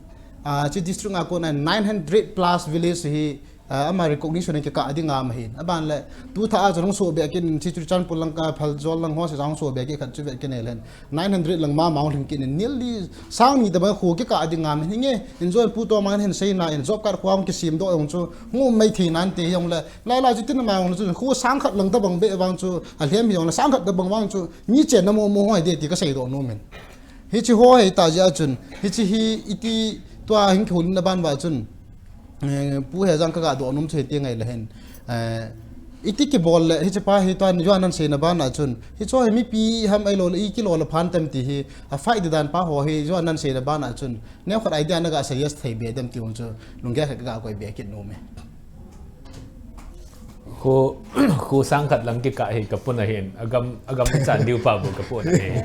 ah, chi district a kon a nine hundred plus village hi, ah, ama recognition kikah ding a ma hin. Aban le, tu tha a jong soh be kit in chi Churachandpur lang ka Pherzawl lang ho seh jong soh be kit khat chu vet kit nai le hin. Nine hundred lang mama hung lhing kit in nearly sang ni tabang kho kikah ding a ma hin nge. In jong Pu Toma hin sei na in job card kho hung kisim doh jong chu hung um mai thei nante jong le. Lai lai chu tin ama jong chu khu sang khat lang tabang be vang chu, alhem hi jong le sang khat tabang vang chu, mi chenna mo mo hoi de ti ka seidoh nom in. Hiche ho hi ta jeh a chun, hiche hi iti tua hin kihoulimna ban uva chun, eh, Pu Hejang ka ga doh nom chu hiti ngai le hin. Eh, iti kibol le, hiche pa hi tua Johan in aseina ban a chun, hiche ho hi mipi ham ahilou le, i kilo le phan tem ti hi, a fight di dan pa ho hi Johan in aseina ban a chun, neokhat idea na ga suggest thei be dem ti jong chu, lunggel khat ka ga koi be kit nom e. Kho, kho sang khat lang kikah hi kapun ahin, agam, agam chan diu pa bu kapun ahi.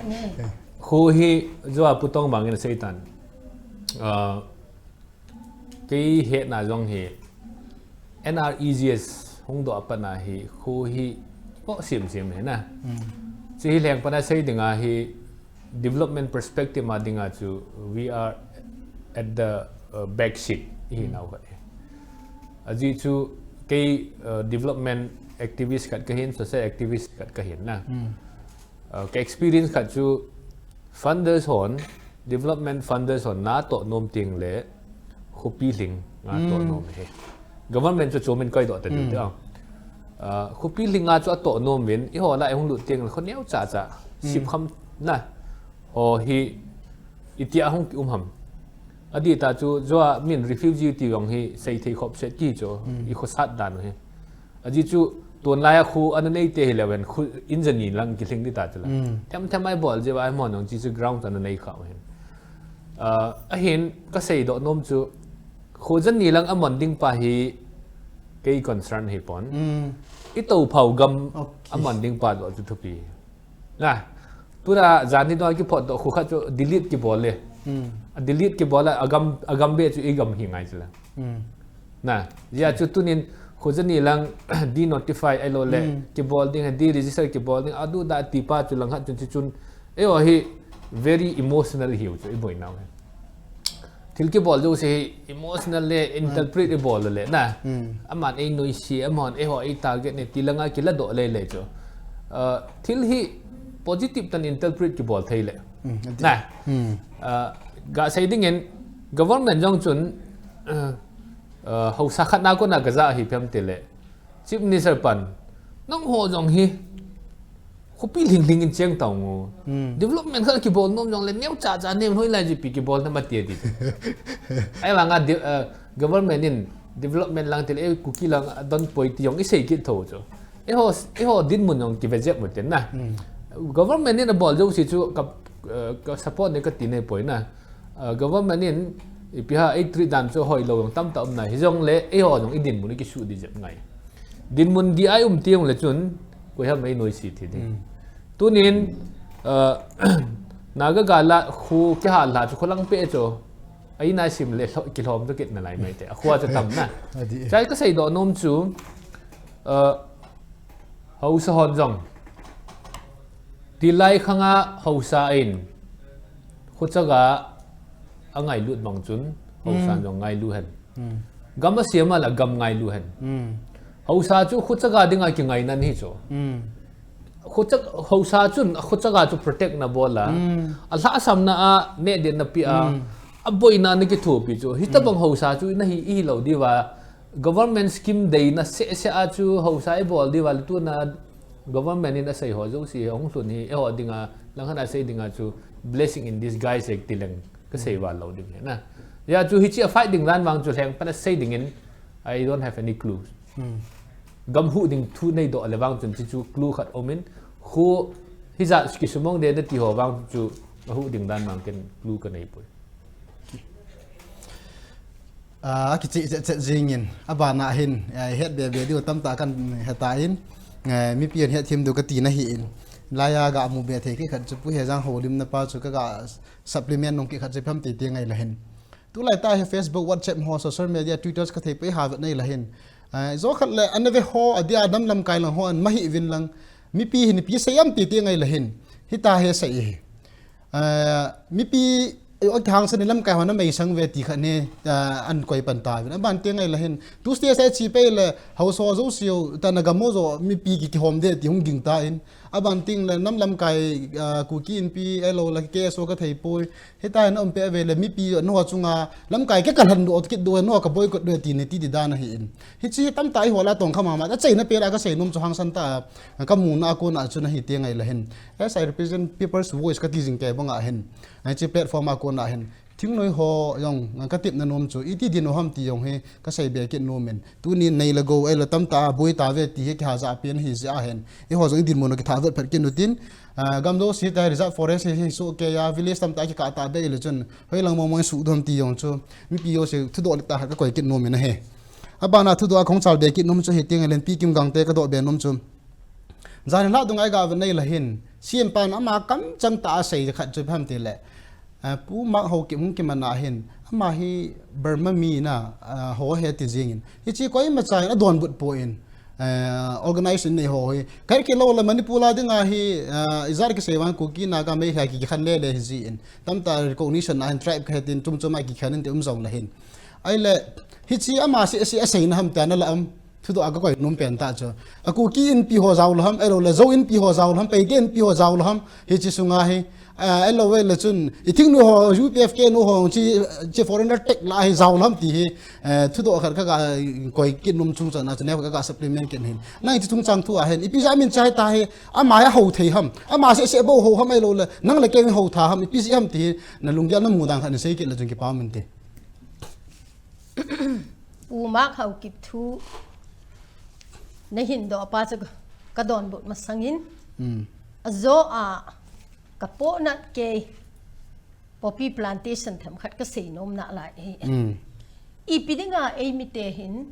Kho hi, joa Pu Tongmang in asei tan. Ah, kei hetna jong hi, N R E G S hung doh a pat na hi, kho hi, po sim sim hi na. Hmm. Chu hi leng pat na sei dinga hi, development perspective ma dinga chu, we are at the, uh, back seat, hi nau khat. Ajeh chu, kei, uh, development activist khat kahin, social activist khat kahin na. Hmm. Uh, ka experience khat chu, funders hon, development funders hon, natoh nom teng le, khopi lhing, natoh nom hi. Government chu chomin koi doh ta diu te. Ah, khopi lhinga chu atoh nom vin, eiho la eihung lut teng le, kho neo cha cha, sip kham na. Ho hi, itia hung ki um ham. Adih ta chu, joa min refugee ti jong hi, sei thei khop set ki chu, i kho sat dan u hi. Ajeh chu, tun lai a kho ana nei te hi le ven, kho in jani lang kilhing di ta chu la. Them them ai bol je va ai mon jong chi chu ground ana nei kha u hin. Ah, ahin, kasei doh nom chu, kho jani lang amon ding pa hi, kei concern hi pon. I to phau gam amon ding pa doh chu thupi. Na, tuna jan hi doh kiphot doh khu khat chu delete kibol le. A delete kibol le, agam, agam be chu igam hi ngai chu la. Na, jia chu tunin khu jani lang denotify ai lo le, kibol ding, deregister kibol ding, adu da ti pa chu lang khat chun chi chun. Eiho hi very emotional hiu chu iboi nau hi. Thil kibol jouse hi emotional le interpret ibol le na. Aman ei noise, aman eiho ei target ne ti langa kila doh le le chu. Ah, thil hi positive tan interpret kibol thei le. Na. Ah, ga sei dingin government jong chun, ah, ah, hausa khat na kona kaja hi phem te le. Chief Minister pan, nangho jong hi, khopi lhing lhing in cheng tau ngo. Development khat kibol nom jong le, neo cha cha nem hoi lai jipi kibol na mati ati. Ai vanga de-, eh, government in development lang til, eh, Kuki lang don poi ti jong isei kit tho chu. Eiho, eiho dinmun jong kive jep mo ten na. Government in abol jouse chu ka, eh, ka support ne kati ne poi na. Ah, government in, ipi ham, ei treat dan chu hoi lo jong tamtah um nai. Hijong le, eiho jong i dinmun i kisu di jep ngai. Dinmun di ai um ti jong le chun, koi ham ei noise thi di. Tunin, ah, Naga gal a khu kihal la chu khu lang pe chu. Ai na sim le hlo-, kilhom chu kit na lai mai te. A khua chu tam na. Chai kasei doh nom chu, ah, hausa hon jong. Tilai khanga hausa in, khuchaga angailut bang chun, hausa jong ngailu hen. Gam asiam a la gam ngailu hen. Hausa chu khuchaga dinga kingai nan hi chu. Khuchak-, hausa chun, khuchaga chu protect na bol a. Alhahsamna a, neh den na pi a. Aboina na kithopi chu. Hitabang hausa chu na hi, i hi lo diu va. Government scheme deina seh seh a chu hausa i bol diu va le tuna government in asei ho jouse hung lhun hi eiho dinga lang khat a sei dinga chu blessing in disguise ek ti leng kasei val lo ding hi na. Hijeh chu hichi a fight ding dan vang chu leng pat a sei dingin I don't have any clue. Gam huh ding thu nei doh le vang chun chi chu clue khat um in khu hijat kisumong de na ti ho vang chu a huh ding dan vang ken clue ka nei poi. Ah, akicheh chet chet jingin, abana hin, eh, het be be diu tamtah kan heta in, eh, mipi in het thim diu kati na hi in. Laiya ga mu be thei khat chu Pu Hejang houlimna pa chu ka ga supplement nung khat chu pham ti ti ngai la hin. Tulai ta hi Facebook, WhatsApp ho, social media, Twitter ka thei pei ha vet nei la hin. Eh, jo khat le ana ve ho, adia dam lamkai lang ho an ma hi vin lang. Mipi hin pi sei am ti ti ngai la hin. Hita he sei hi. Ah, mipi, eh, o kihangsan in lamkai ho na meisang ve ti khat ne, ah, an koi pan ta vin. Aban ti ngai la hin. Tuesday sai chi pei le, hausa jouse u, ta na gam ho jo, mipi ki kihom de ti hung ging ta in. Aban ting le, nam lamkai, ah, Kuki Inpi, elo la K S O ka thei poi. Hita hin um pe ve le, mipi, no chunga, lamkai ke ka lhan do, kit do, no ka boycott do ti ne, ti di dan a hi in. Hichi tamtah i hola tong kha mama, achaina pela kasei nom chu hangsan ta, ka muna a kona chu na hi ti ngai la hin. As I represent people's voice kati jing kei banga hin. Hichi platform a kona hin. Thingnoi ho jong ka tepna nom chu, iti din u ham ti jong hi kasei be kit nom in. Tuni nei le gou, ei le tamtah a boi ta ve ti hi kiha ja pen hi jeh a hin. Eiho jong i dinmun u kitha vet phat kit u tin. Ah, gam jouse ta reserve forest hi, hi soh kei a, village tamtah kikah ta be le chun. Hoilang mong mong suhdam ti jong chu, mipi jouse thudoh le ta khat ka koi kit nom in ahi. Abana thudoh a kahung chalbe kit nom chu hitin, Lenpi Kimgangte kadoh be nom chu. Jan la dunga iga ve nei lahin, C M pan ama kamcham tah a asei khat chu ipi ham tile, eh, Pu Mark Haokip hung kiman a hin, ama hi Burma mi na, eh, ho ahi ti jingin, hiche koimacha in adonbut poi, eh, organization nei ho hi. Kahe kilou le Manipur a dinga hi, eh, ijat kisei vang Kuki, Naga, Meitei kikhen lele hi jin, tamtah recognition a hin tribe kahe tin chomchom a kikhen in ti um jong lahin. Ahile, hiche ama seh seh aseina ham tia nala um. Thudoh a kakoi nom pen tah chu, a Kuki Inpi ho jao lou ham, ahilou le Zo Inpi ho jao lou ham, Paite Inpi ho jao lou ham, hiche sunga hi, ah, ahilou le chun, i thingnoi ho, U P F K nu ho, hiche, hiche foreigner tag la hi jao lou ham ti hi, eh, thudoh khat kaga koi kit nom chung chana chu, neo khat kaga supplement kit hin. Nang hiche chungchang thu a hin, ipi jeh a min chai ta hi, ama hi ahou thei ham, ama seh seh bou hou ham, ahilou le, nang le kei hou tha ham, ipi jeh ham ti hi, na lunggel na mudan khat na sei kit le chun kipa um inte. Pu Mark Haokip thu nahin doh pa chu kadonbut masangin, hmm, ajo a kapohnat kei poppy plantation themkhat kasei nom nalai ahi. Hmm. Ipi dinga eimite hin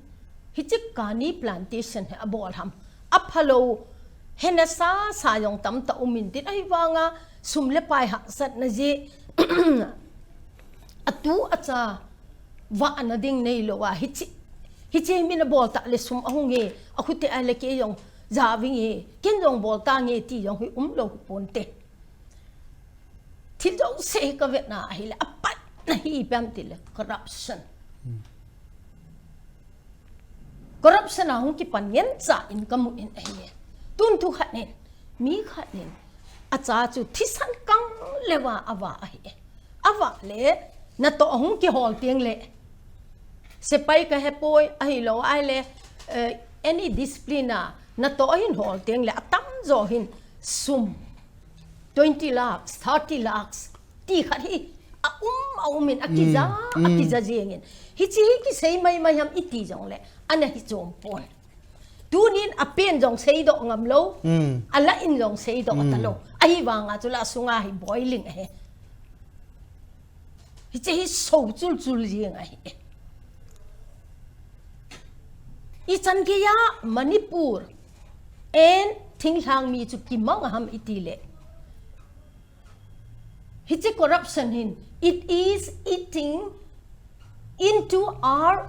hiche kani plantation hi abol ham? Aphalou, hena sasa jong tamtah um intin, ahivanga sum le pai hahsatna jeh, atu acha vahna ding neilou a, hiche, hiche min abol tah le sum ahung e, akhute a le kei jong jaoving e, ken jong bol tange ti jong hi umlou ponte. Thil jouse hi kavetna ahile, apatna hi ipi ham tile corruption. Hmm. Corruption a hung kipan ngen cha in kamu in ahi. Tun thu khat in, mi khat in, acha chu thisan kang leuva ava ahi. Ava le, natoh ahung kihol teng le, sepai kahe poi, ahilou ahile, eh, any discipline a natoh ahin hol teng le, atamjo hin sum twenty lakhs, thirty lakhs ti khat hi aum, aum in, akija, hmm, hmm, akija jengin. Hiche hi kisei maimai ham iti jongle, ana hichom pon. Tunin apen jong seidoh ngam lou, hmm, ala in jong seidoh, hmm, talou. Ahivanga chule asunga hi boiling ahi. Hiche hi so chulchul jeng ahi. Ichan geiya Manipur in thinglhang mi chu kimang ham itile, hiche corruption hin, it is eating into our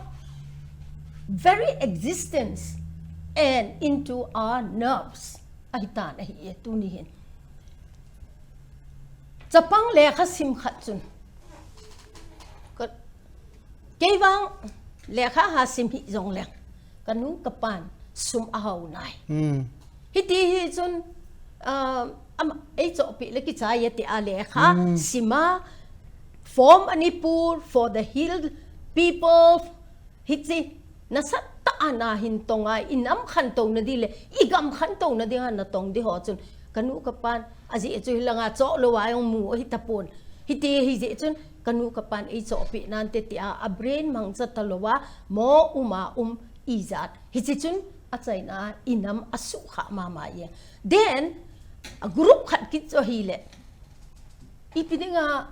very existence and into our nerves. Ahitan ahi e tuni hin. Chapang lekha sim khat chun, ka, kei vang lekha ha sim hih jongleng, kanu kapan sum ahao nai. Hmm. Hiti hi chun, ah, ama, eichohpeh le kichai e tia lekha, hmm, sima, for Manipur, for the hill people, hiche nasatah a nahin tonga, inam khantouna ding le igam khantouna dinga natong ding ho chun, kanu kapan, ajeh chu hilanga choh louva jong mu ahitapon. Hiti hijeh chun, kanu kapan eichohpeh nante tia, abrain mangcha talouva, mo uma um ijat. Hiche chun achaina a inam asukha mama e. Then, a group khat kit chu ahile, ipi dinga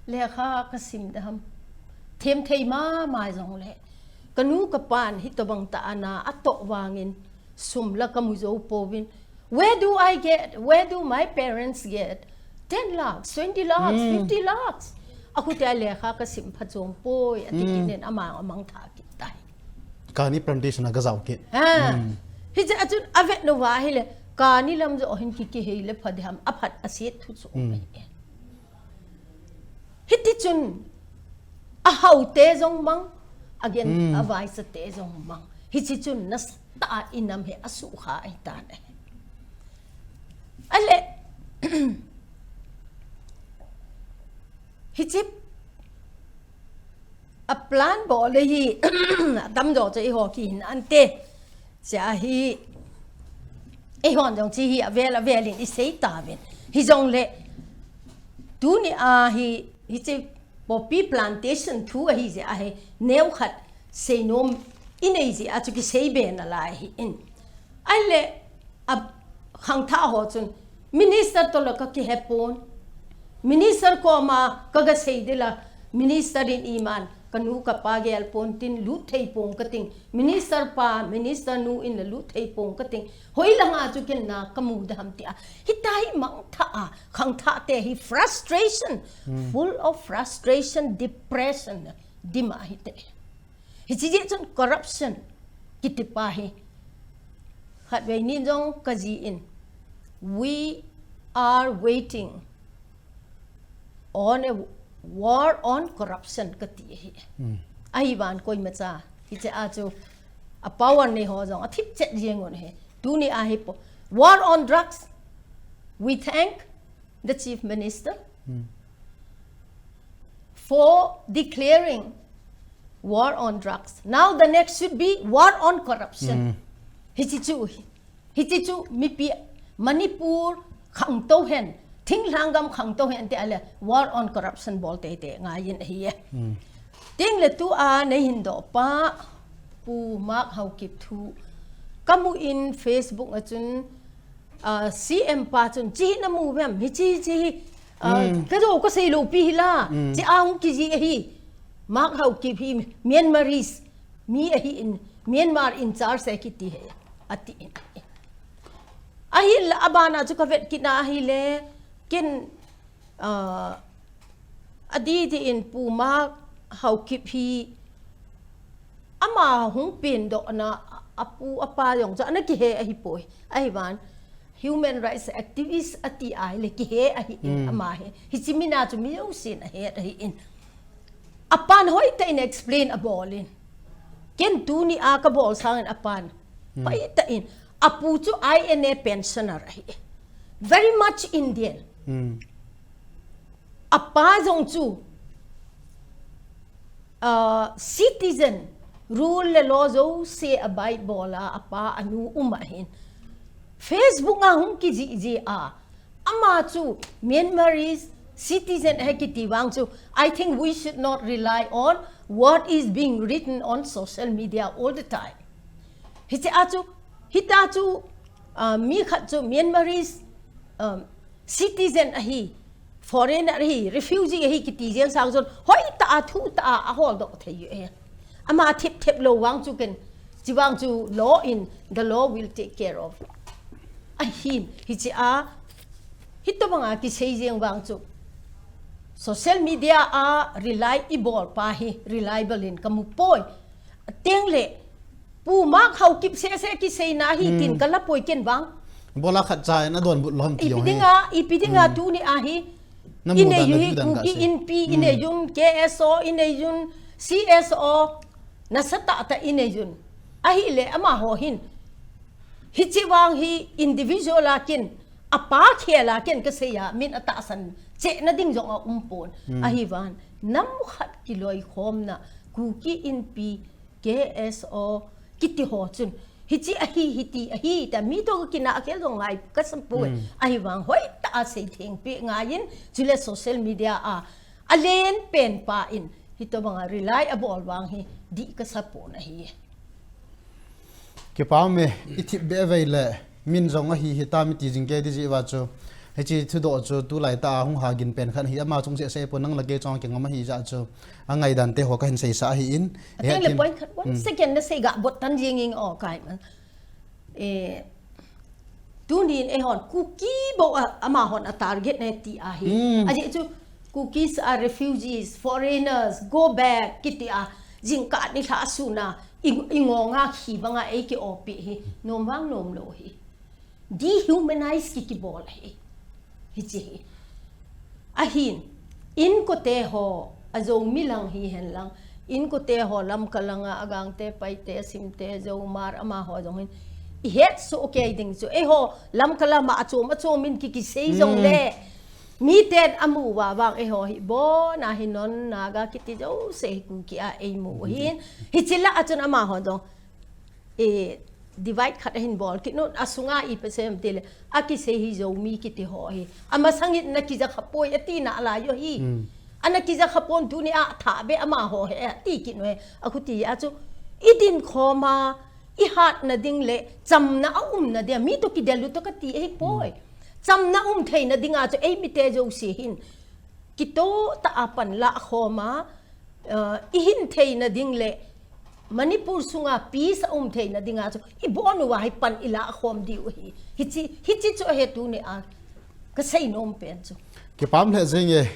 lekha kasim ding ham? Themthei mama jongle, kanu kapan hitobang tah a na atoh vangin sum la kamu jou pouvin. Where do I get, where do my parents get ten lakhs, twenty lakhs, hmm, fifty lakhs? Akhute a lekha kasim phachom poi, ati, hmm, kit in amang amang tha kit tai. Kani plantation a gajao kit. Ha. Hmm. Hiche a chun avet louva ahile, kani lam joh hin ki, kihei le pha ding ham, aphat aset thu chu, hmm, ahi e. Hiti chun, ahaote jong mang, again, hmm, avaichate jong mang. Hiche chun nasatah a inam hi asukha ahitan ahi. Ale, hiche a plan bol le hi, atamjo chu eiho kihin ante. Chea hi, eihon jong hiche hi avel avel in isei tauvin. Hijongle, tuni a hi, hiche poppy plantation thu ahi jeh a hi, neokhat seinom inei jeh a chu kisei be nalai ahin. Ahile, a khangthah ho chun, minister toh la kakihe pon. Minister koma kaga sei ding la, minister in iman Kanu kapa gel pontin lut thei pong kating. Minister pa, minister nu in la lut thei pong kating. Hoilanga chu ken na kamu da ham tia. Hitia hi mangthah a, khangthah te hi frustration, full of frustration, depression, dim a hite. Hichi jeh chun corruption kiti pa hi. Khatvei nin jong kaji in, "We are waiting on a war on corruption," kati ahi. Ahivang koimacha, hiche a chu a power nei ho jong athip chet jeng un ahi. Tuni a hi po. War on drugs. We thank the Chief Minister for declaring war on drugs. Now the next should be war on corruption. Hichi chu, hichi chu mipi Manipur khangtou hen, thinglhang gam khangtou hen tia le war on corruption bol teitei ngaiyin ahi e. Tin le tua nei hin doh pa, Pu Mark Haokip thu kamu in Facebook a chun, ah, C M pa chun, "Chi namu vem, hichi, chi hi, ah, kajo kasei lou pi hi la, chi a hung kiji ahi. Mark Haokip hi Myanmarese mi ahi in, Myanmar in charge ahi kiti ahi," ati in. Ahinla abana chu kavet kit na ahile, ken, ah, adidi in Pu Mark Haokip hi ama hung pen doh na apu apa jong chu ana kihe ahi poi. Ahivang human rights activist ati ahile kihe ahi in ama hi. Hichi mina chu mi jousen ahet ahi in. Apan hoitah in explain abol in. Ken tuni a kabol sang in apan hoitah in. Apu chu I N A pensioner ahi. Very much Indian. Apa jong chu, ah, citizen, rule le law jouse abide bol a, apa anu um ahin. Facebook a hung kijih jih a, ama chu Myanmarese citizen ahi kiti vang chu, I think we should not rely on what is being written on social media all the time. Hiche a chu, hita chu, ah, mi khat chu Myanmarese, um, citizen ahi, foreigner ahi, refugee ahi kiti jeng sang chun, hoitah a, thutah a ahol doh thei u ahi. Ama thip thip lou vang chu ken, chi vang chu law in, the law will take care of. Ahin, hiche a, hitobang a kisei jeng vang chu, social media a rely ibol pa hi reliable in kamu poi. Ateng le, Pu Mark Haokip sese kiseina hi tin kala poi ken vang. Bola khat cha in adonbut lou ham ti ipi jong dinga, ipi dinga tuni a hi. Inei u hi, Kuki Inpi inei un, K S O inei un, C S O nasatah tah inei un. Ahile amaho hin. Hiche vang hi individual a ken, apa khel a ken kasei a, min atahsan cheh na ding jong aum pon. Ahivang, nam khat kiloikhomna, Kuki Inpi, K S O kiti ho chun, hiche ahi, hiti ahi, tia mi toh kina akhel jong ngai kasam poi. Ahivang hoitah a seitheng peh ngaiyin, chule social media a, alen pen pa in, hitobang a rely abol vang hi, dih kasa pon ahi. Kipa me, ithip be vei le, min jong ahi, hita mi ti jing kei di ji va chu. Hiche thudoh chu tulai tah a hung hagin pen khat hi ama chung seh seh pon nang le kei chong kingam ahi jeh chu. Angaidan te ho kahin seisa ahi in. Ateng le point khat, one second nasei ga bot tan jing ing o kai man. Eh, tunin eihon Kuki bou a, amahon a target ne ti ahi. Ajeh chu Kukis are refugees, foreigners, go back kiti a, jingkah nilhah a suna, i, ingonga khi banga eiki opi hi, nom vang nom lou hi. Dehumanize ki, kibol ahi. Hiche hi. Ahin, inkote ho, ajo mi lang hihen lang, inkote ho Lamka langa, Agangte, Paite, Simte, Jomar, amaho jong hin, ihet soh kei ding chu. Eiho, Lamka lama achom, achom in ki, kisei jong le. Miten amu uva vang eiho hi, bon a hi non Naga kiti jouse hi Kuki a eimu hin. Hiche lah a chun amaho jong. Eh, divide khat ahin bol kit un, asunga ipi asei em tile, akisei hi Zomi kiti ho hi. Amasang in nakija kha poi, ati nalai u hi. Ana kija kha pon tuni a thah be amaho hi, ati kit u hi. Akhuti a chu, idin khom a, ihatna ding le, chamna aumna dia, mi toh kidel u toh kati ahi poi. Chamna um theina dinga chu, eimite jouse hin. Kitoh tah a panla khom a, uh, i hin theina ding le Manipur sunga peace a um theina dinga chu i bon uva hi pan i la khom diu hi. Hichi, hichi chu ahi tuni a ka sei nom pen chu. Kipah le jing e,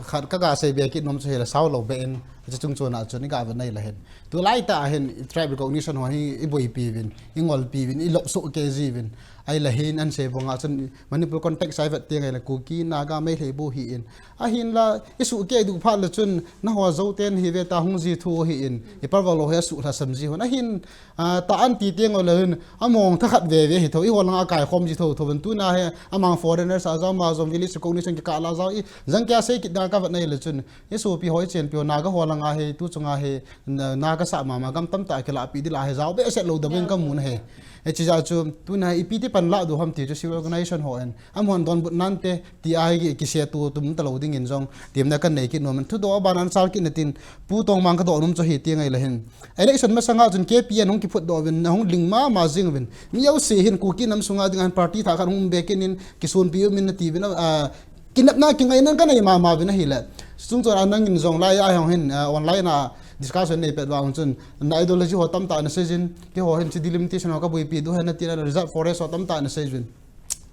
khat ka ga sei be kit nom chu hi la sao lo be in, hichi chung chuna chu ni ga ve nei la hin. Tu lai ta hin tribe recognition ho hi i boipi vin, i ngolpi vin, i lop so ke ji vin. Ai la hin an sei bonga chun Manipur context ai vet tiang ai la Kuki, Naga, Meitei bu hi in. Ahin la, i su ke du pha la chun, na ho zo ten hi ve ta hung ji thu hi in. I par va lo he su la sam ji hon. Ahin, ah, ta an ti tiang o la hin, a mong tha khat ve ve hi tho, i ho langa kai khom ji tho, tho ban tu na he, a mang foreigners a jao ma jong village recognition ki ka la jao i, jang kya sei kit da ka vet nei la chun. I su pi hoi chen pi ho Naga ho langa he, tu chunga he, na, Naga sa ma ma gam tam ta ki la pi di la he jao be set lo da ben ka mun he. E chi ja chu, tu na i pi ti pan la du ham ti chu civil organization ho en. Am hon don but nan te, ti ai ki, ki se tu tum ta lo ding in jong, tim na kan nei ki nom. Thu do ban an sal ki na tin, pu tong mang ka do num chu hi ti ngai la hin. Election ma sanga chun K P N hung ki phut do vin, na hung ling ma ma jing vin. Mi yau se hin Kuki nam sunga ding an party tha khat hung be kin in, ki sun pi u min na ti vin, ah, kinepna kingaina ka nei mama vin ahi le. Chung chun a nangin jong lai a hong hin, ah, online a discussion nei pet vang chun na ideology ho tam ta na sei jin, keiho hin chi delimitation ho ka boipi du hen na ti la reserve forest ho tam ta na sei jin.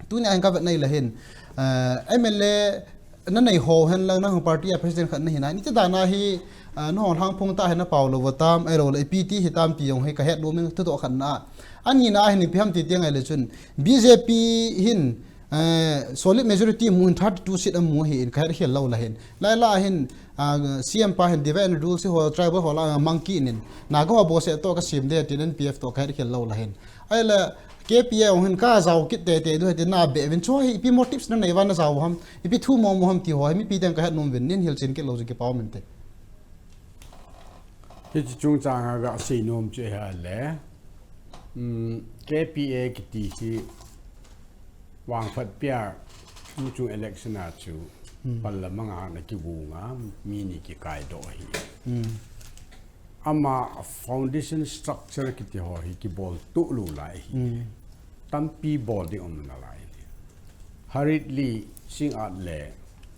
Tuni a hin ka vet nei la hin, ah, M L A na nei ho hen lang nang party a president khat na hi na. Ni ti dan a hi, ah, na hong hang phung ta hen na pau lo va tam, ai lo le P T hi tam pi jong hi ka het lo min tu do khat na. Ani na hin pi ham ti tiang ai le chun B J P hin Eh, solid majority mu hin thirty-two seat amu hi in ka het khel lo la hin. Lai la hin, ah, C M pa hin divide and rule si ho tribal ho la, ah, monkey nin. Naga ho bo se to ka sim de tin N P F to ka het khel lo la hin. Ai la K P A hin ka jao kit te te du he ti na be vin chu hi ipi motives na nei va na jao ham. Ipi thu mo mo ham ti ho hi mi pi teng ka het nom vin nin hil chin kit lo ji ki pau min te. Hichi chungchang a ga sei nom chu hi le, um, K P A kiti hi vangphat pia tuchung election a chu Hmm. pal la manga na ki gu nga mi ni ki kai do hi. Hmm. Ama foundation structure kiti ho hi ki bol tu lu lai hi. Hmm. Tampi bol ding um na lai. Hurriedly Singngat le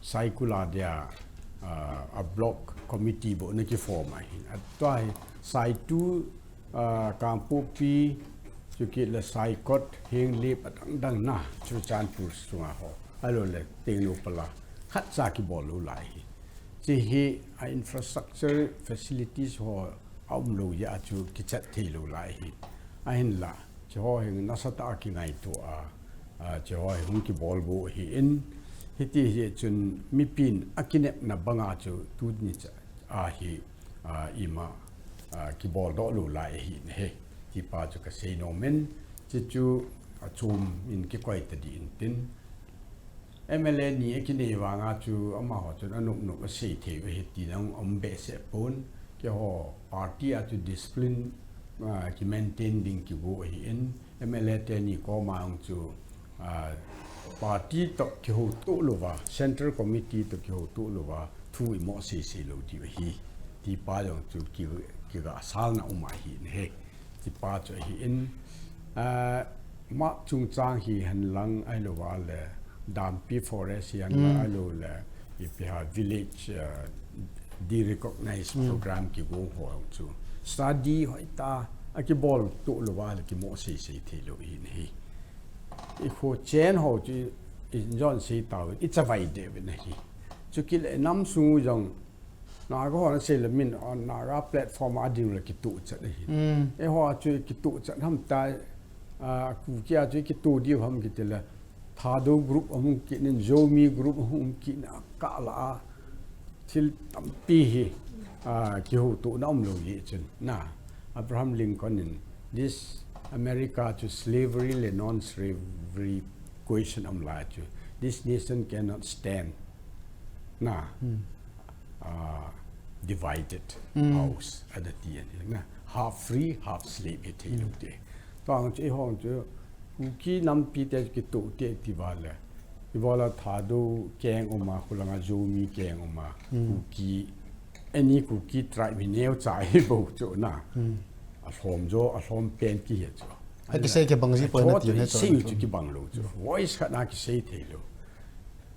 Saikul a dia, ah, a block committee bo na ki form ahi. Atua hi Saitu, ah, Kangpokpi, chukit le Saikot, Henglep, adang dang na, Churachandpur sunga ho. Alo le, Tengnoupal a, khat cha ki bol lo lai hi. Chi hi, a infrastructure facilities ho, a um lo ya chu ki chat thei lo lai hi. Ahin la, Chi ho hi nasa ta a ki ngaito a, a, chi ho hi hung ki bol bu hi in, hiti hi chun mipin a kinepna banga chu tu ni cha a hi, a, ima, a, ki bol do lo lai hi ne he. Ti pa chu ka sei nom in, chi chu a chum in ki koi ta di in tin. M L A ni a kinei vanga chu amaho chun a nop nop a sei thei u ahi ti nang um behseh pon. Keiho party a chu discipline, ah, ki maintain ding ki bu ahi in M L A te ni koma ang chu, ah, party to ki ho tu luva, central committee to ki ho tu luva, thu i mo sei sei lo ti ahi. Ti pa jong chu ki, ki ga sal na um ahi ne he. Ti pa chu ahi in, ah, ma chungchang hi hen lang ai lo va le, Dampi Forest hi hen lang Mm. ai lo le, ipi ha village, ah, de-recognize Mm. program ki gong ho chu. Study hoi ta, a ki bol tu lo va le ki mo sei sei thei lo in hi. I kho chen ho chu i jon sei ta i chavai de ve na hi. Chu ki le nam sung jong Naga ho na sei le min, ah, Naga platform a ding le ki tu chat ahi. Mm. E ho a chu ki tu chat ham ta, ah, Kuki a chu ki tu di ham ki ti le. Thadou group a hung ki nin, Zomi group a hung ki na ka la a. Thil tampi hi, ah, ki ho tu na um lo li chun. Na, Abraham Lincoln in, this America chu slavery le non-slavery question um lai chu. This nation cannot stand. Na, Hmm. ah, divided Hmm. house, a da ti an, na, half free, half slave hi thei lo Hmm. te. Tuang chu, i hong chu, Kuki nampi te ki tu te ti va le. I va la Thadou keng um a, khu langa Zomi keng um a, Hmm. Kuki, any Kuki tribe hi neo cha hi bo chu na. Hmm. A hlom jo, a hlom pen ki he chu. A ki sei ki bang ji A poi na thot ti ne chu. sei chu ki bang lo chu. Voice khat na ki sei thei lo.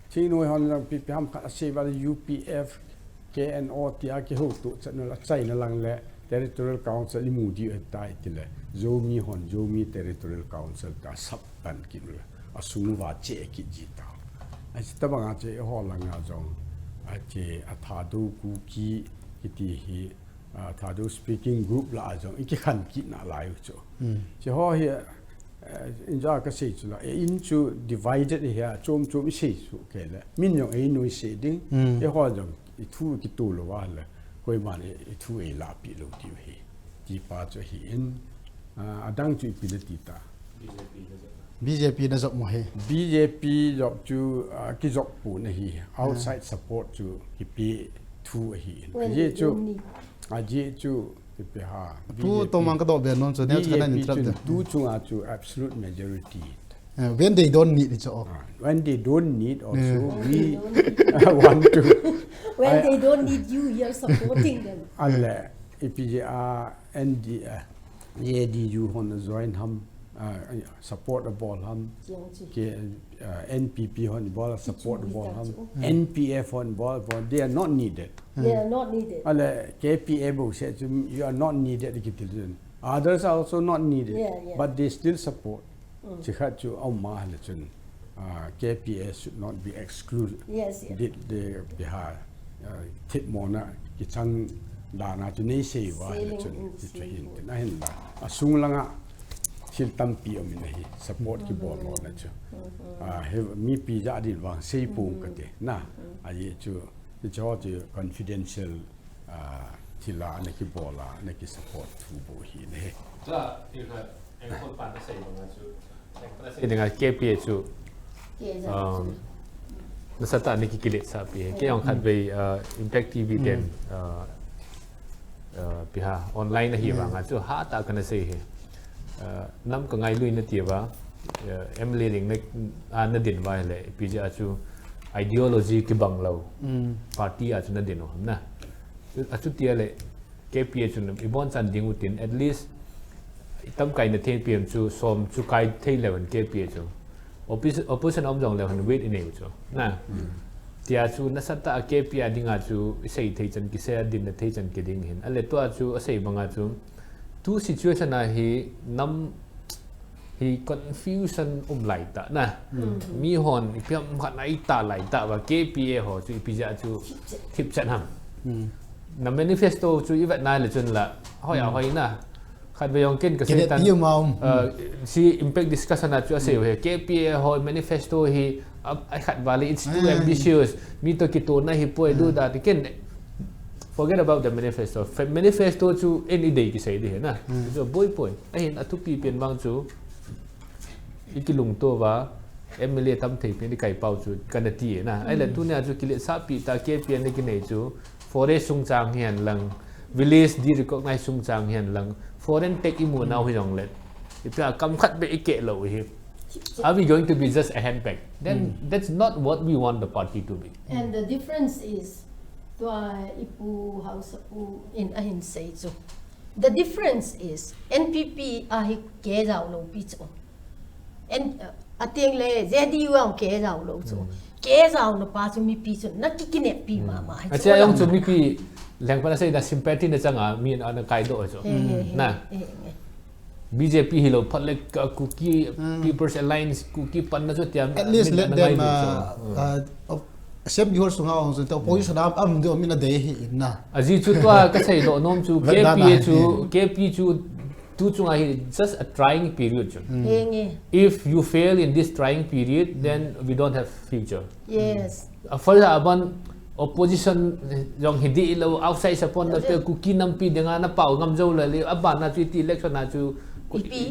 Thingnoi hon lang pi pi ham khat a sei va U P F, K N O tia kihoutoh chan la China lang le Territorial Council imu diu ahitai tile, Zomi hon Zomi Territorial Council ta sap pan kit le, asung uva che kit ji ta. Ahi tabanga che eiho langa jong, ache a Thadou Kuki kiti hi, a Thadou speaking group lah a jong ikikhen kit nalai u chu. Che ho hi, eh, inja kasei chu la, eh, in chu divided hi a, chom chom isei chu kei le. Min jong einu isei ding, eiho jong ithu kitoh lou va le, koiman i, ithu eilahpeh lou diu ahi. Ti pa chu ahin, ah, adang chu ipi nati ta. B J P na jop mo he. B J P jop chu, ah, kijop pon ahi. Outside support chu kipe thu ahin. Ajeh chu, ajeh chu, kipe ha. Pu Tongmang kadoh be nom chu, neo chu B J P kana interrupt chu de. Tu chunga chu absolute majority. Eh, when they don't need it, so. Ah, when they don't need also, we want to. When they don't need you, you're supporting them. Ale, ipi jeh a, N D, eh, J D U hon join ham, ah, support abol ham, K, ah, N P P hon bol support abol ham, N P F hon bol, bol, they are not needed. They are not needed. Ale, K P A bou se chu, you are not needed kiti chun. Others are also not needed, but they still support. Chikhat chu aum ma le chun, ah, K P A should not be excluded. Yes, yes. Did the Bihar, ah, thipmona kichang dana chu nei sei uva le chun, ti chu hin tin ahin la. Asung langa thil tampi um in ahi, support kibol lona chu. Ah, he mipi ja din vang sei pong kati na. Ajeh chu, ti chu, chu confidential, ah, thil a ana kibol a, ana kisupport thu bou ahi ne. Cha, ti khat, engkol pan asei banga chu. Engkol asei dinga K P A chu, um, nasatah a ana kikiletsahpi. Kei jong khatvei, uh, Impact T V ten, uh, uh, piha online ahi vanga chu hatah a kana sei hi. Uh, nam ka ngailuina tia, uh, M L A ding na, a nadin uva ahile, ipi jeh a chu ideology kibang lou. Party a chu nadin u ham na. Achuti ahile, K P A chun ibonchan ding u tin, at least, itamkai na thei pi em chu, som chu kai thei leu hen K P A chu. Opposi-, opposition um jong leu hen weight inei u chu. Na. Tia chu nasatah a K P A dinga chu isei thei chan kisei a, din na thei chan kiding hin. Ahile tua chu asei banga chu, tu situation a hi nam hi confusion um lai ta na. Mi hon ipi ham khat na ita lai ta va, K P A ho chu ipi jeh a chu thipchet ham. Na manifesto chu ivet na le chun la, hoi a hoi na. Khatvei jong ken kasei tan, uh, si impact discussion a chu asei u hi, K P A ho manifesto hi, uh, a khat va le, it's too ambitious. Mi to kitona hi poi, do that. Ken, forget about the manifesto. Fe-, manifesto chu eini dei kisei di hi na. Chu boi poi. Ahin athupi pen vang chu, ikilungto uva, M L A tam thei pen ikai pau chu kana ti na. Ahile tunia chu kiletsahpi ta K P A na kinei chu, forest sung chang hihen lang, village de-recognize sung chang hihen lang, foreign tech imu nau hi jong le, ipi a kam khat beh ikeh lou hi. Are we going to be just a handbag? Then that's not what we want the party to be. And the difference is, tua ipu Haosapu in ahin sei chu. The difference is, N P P a hi keh jao lou pi chu. En, uh, ateng le J D U ang keh jao lou chu. Keh jaona pa chu mipi chu na kikineppi mama. Achia jong chu mipi lengpan asei na sympathy na changa mi ana kaidoh chu. Na. B J P hilou phat le ka Kuki People's Alliance, Kuki panna chu tia. At least let them, uh, uh, Assembly hall sunga hung chun, te opposition a, a um ding um in adei ahi in na. Ajeh chu tua kasei doh nom chu, K P A chu, K P chu, tu chunga hi just a trying period chu. If you fail in this trying period, then we don't have future. Yes. A first a ban opposition jong hi dih lou, outside support na pe Kuki nampi dinga na pao ngam jou le le, a ban na chu iti election na chu,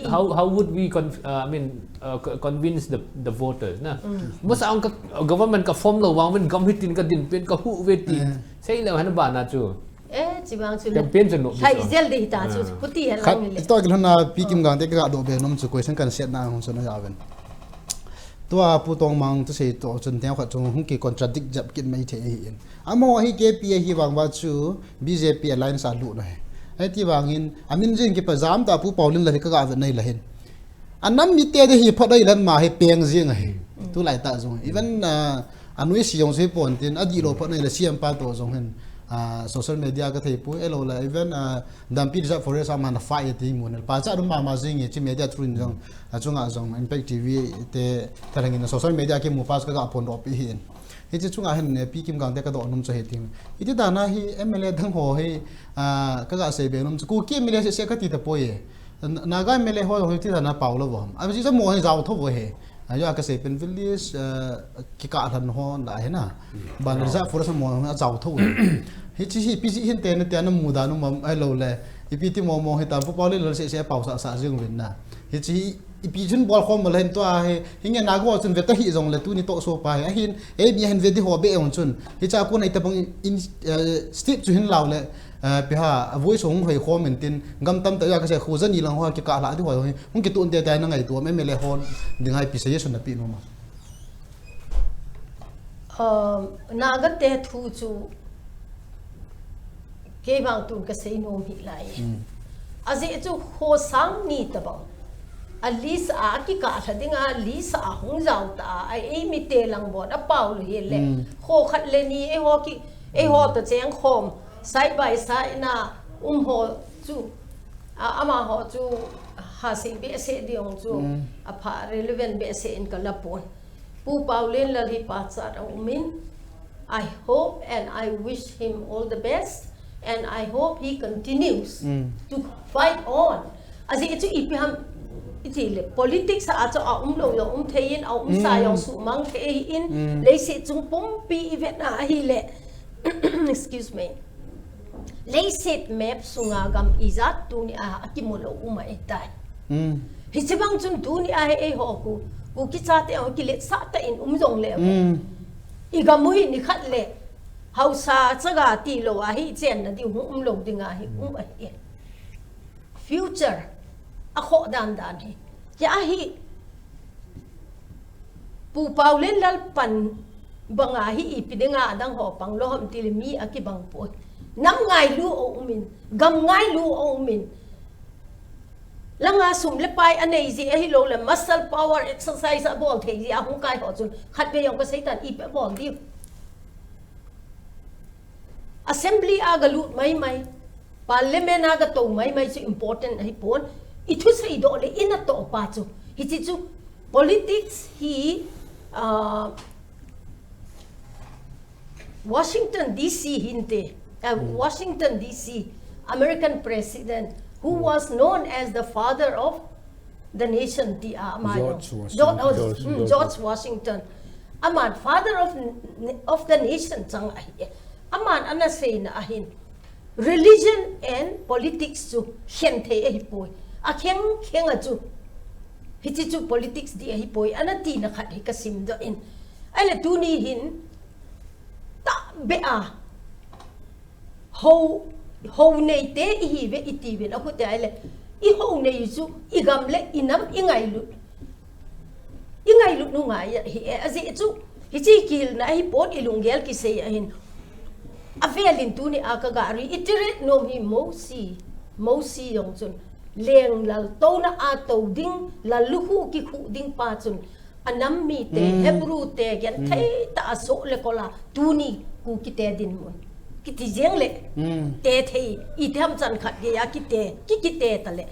how, how would we con-, uh, I mean, uh, co-, convince the, the voters na? Masa ang ka, uh, government ka form lou vang ven gam hitin ka din pen ka hu ve ti. Sei leu hen ba na chu. Eh, chi vang chu. Campaign chu no. Hai jel de hita chu. Puti hen lang le. Tua kilhon na Pi Kimgang te ka doh be nom chu question kan set na hung chu na ja ven. Tua Pu Tongmang tu sei to chun teng khat chu hung ki contradict jap kit mai thei ahi in. Amaho hi K P A hi vang va chu B J P alliance a lut na hi. Hiti vangin, amin jing kipa jam ta Pu Paulin la hi ka ga vet nai la hin. Anam mite de hi phat ai lan ma hi peng jing ahi. Tulai ta jong. Even, uh, anui si jong si pon tin, adih lou phat nai la C M pa to jong hin. Ah, social media ka thei poi, ahilou le, even, ah, Dampi Reserve Forest a man a fight ti mun. Pachat um mama jing e, hiche media through in jong, achunga jong, Impact T V te, talangin social media kimu pa chu ka ga phondoh pi hin. Hiche chunga hin, eh, Pi Kim Gangte ka doh nom chu hitin. Hiti dan a hi M L A dang ho hi, ah, ka ga sei be nom chu, Kuki M L A seh seh ka ti tapoi e. N-, Naga M L A ho hiti dan a pao lou vo ham. Ajeh chu mo hi jao tho vo he. Ajeh a ka sei pen village, eh, kikah lhan ho la he na. Ban Reserve Forest mo hi jao tho. Hiche hi ipi jeh hin te na te na mu dan um am ahilou le. Ipi ti mo mo hi ta Pu Paolenlal seh seh pao sah sah jing uvin na. Hiche hi ipi chun bol khom le hin tua hi. Hinge Naga ho chun ve ta hi jong le tuni toh so pa hi. Ahin, ei mi hin ve di ho be jong chun. Hiche a kon a itobang in, eh, step chu hin lau le. Eh, pi ha, a voice hung hoi khom in tin, gam tamtah a ka sei khu jani lang ho kikah lha di ho hi, hung kitun te te na ngaito am M L A ho ding a ipi suggestion na pe nom am? Um, Naga te thu chu kei vang tun ka sei nom hi lai. Hmm. Ajeh chu kho sang ni tabang. A list a kikah lha ding a list a hung jao ta a, ei mi te lang bon a pao lou hi le. Hmm. Kho khat le ni ei ho ki, ei ho ta cheng khom. Side by side na um ho chu, a, amaho chu ha sei behseh ding chu, mm, a pha relevant behseh in ka la pon. Pu Paolenlal hi pachat a um in, I hope and I wish him all the best and I hope he continues, mm, to fight on. Ajeh chu ipi ham iti le politics a chu a um lou jong um thei in a um sa, mm, jong suhmang thei in, mm, leiset chung pumpi i vet na ahi le. Excuse me. Leiset map sunga gam ijat tuni a, a kimu lou um ahi tai. Mm. Hiche bang chun tuni a hi ei ho Ku, Kuki chate ho kiletsah tah in um jong le. Mm. I gam u hi ni khat le. Haosa chaga ti lou a hi chen na ding hung um lou ding a hi um ahi. Future a khoh dan dan hi. Kei a hi Pu Paolenlal pan banga hi ipi dinga adang ho pang lou ham ti le mi a kibang poi. Nam ngailu a um in, gam ngailu a um in. Langa sum le pai a nei jeh ahilou le muscle power exercise a bol thei jeh a hung kai ho chun khat vei jong ka sei tan ipi a bol diu. Assembly a ga lut mai mai, Parliament a ga tou mai mai chu important ahi pon. I thusei doh le i na toh pa chu. Hiche chu politics hi, ah, Washington D C hinte, ah, hmm, Washington D C, American President, who, hmm, was known as the father of the nation ti a ama George jong. Washington. George, oh, George, hmm, George George Washington. Aman father of, of the nation chang ahi. Aman ana seina ahin. Religion and politics chu khen thei ahi poi. A kheng kheng a chu. Hiche chu politics di ahi poi. Ana tina khat hi ka sim doh in. Ahile tuni hin tahbeh a. Ho, ho nei te i hi ve i ti uvin, a khu te ahile, i ho nei chu, i gam le, i nam, i ngailut. I ngailut nu ngai hi e, ajeh chu, hiche kihilna ahi pon i lunggel kisei ahin. A velin tuni a ka ga reiterate nom hi Mosi, Mosi jong chun, leng lal touna a tou ding, lal lukhu kikhu ding pa chun, a nam mite, hmm, Hebrew te, genthei, hmm, tah a soh le kol a, tuni Kuki te dinmun. Kiti jeng le, hmm, te thei, i te ham chan khat gei a kite, ki kite ta le.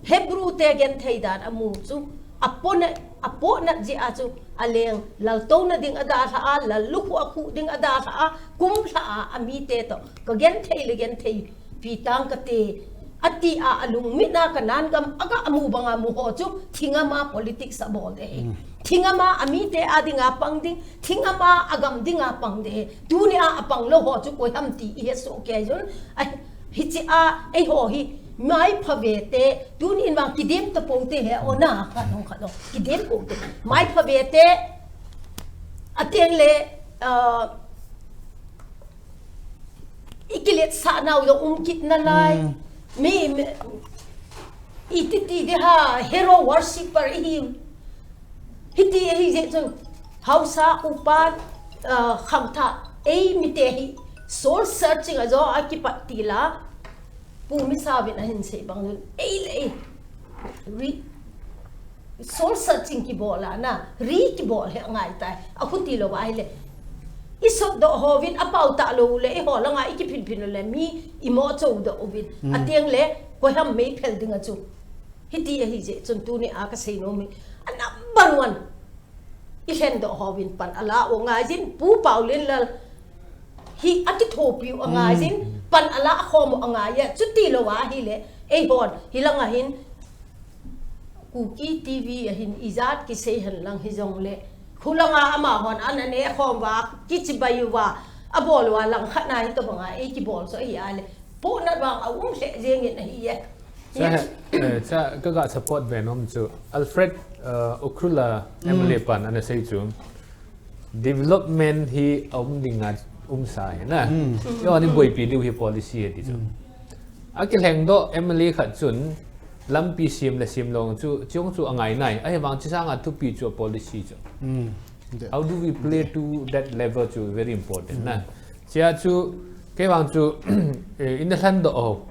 Hebrew te genthei dan a mu chu, a pona, a pona jeh a chu, a leng, lal touna ding a dalha a, lal lukhu a khu ding a dalha a, kum lha a, a mite toh, ka genthei le genthei, Pi tang ka te, ati a, a lungmit na ka nan gam, a ga mu banga mu ho chu, thingam a politics a bol de. Hmm. Thingam a, a mite a dinga pang ding, thingam a, a gam dinga pang de. Tuni a, a pang lou ho chu, koi ham ti i he soh kei jun. Ai, hiche a, ei ho hi, mai pha ve te, tuni in vang kidem ta pou te he, o na, khat hong, khat hong, kidem pou te. Mai pha ve te, a teng le, ah, I kiletsah nau jong um kit nalai. Hmm. Mi, mi, i ti ti di ha, hero worshipper i hi. Hiti ahi jeh chun, Haosa upa, ah, khangthah, ei mite hi, soul searching a jo a kipat ti la, Pu Misao vin ahin sei bang chun, ei le ei. Ri, Soul searching kibol a na, re kibol hi angai tai. A khuti lou va ahile. I sot doh hovin a pau ta lo le i ho langa i kiphin phin le mi i mo cho doh uvin. A tiang le koi ham mei phel ding a chu. Hiti a hi je chun tuni a ka sei no mi. A number one. I hlen doh hovin pan a la u ngai jin Pu Paulin Lal hi a kithopi u a ngai jin pan a la a khom u a ngai ya. Chuti lo a hi le ei hon hi langa hin Kuki T V a hin i jat kisei hen lang hi jong le. Khu langa ama hon an an e khom va kichi bai u va a bol u a lang khat na hi to banga ei kibol so hi a le. Pu na bang a um hle jeng in a hi ye. Cha, eh, cha ka ga support ve nom chu. Alfred, eh, Ukhrul a M L A pan ana sei chu. Development hi a um ding a um sa hi na. Yo ni boipi diu hi policy hi ti chu. A kilheng doh M L A khat chun lampi siam le siam long chu, chiong chu a ngai nai. A hi vang chi sanga thupi chu a policy chu. How do we play to that level chu very important na. Chia chu, kei vang chu, eh, in the land doh ho.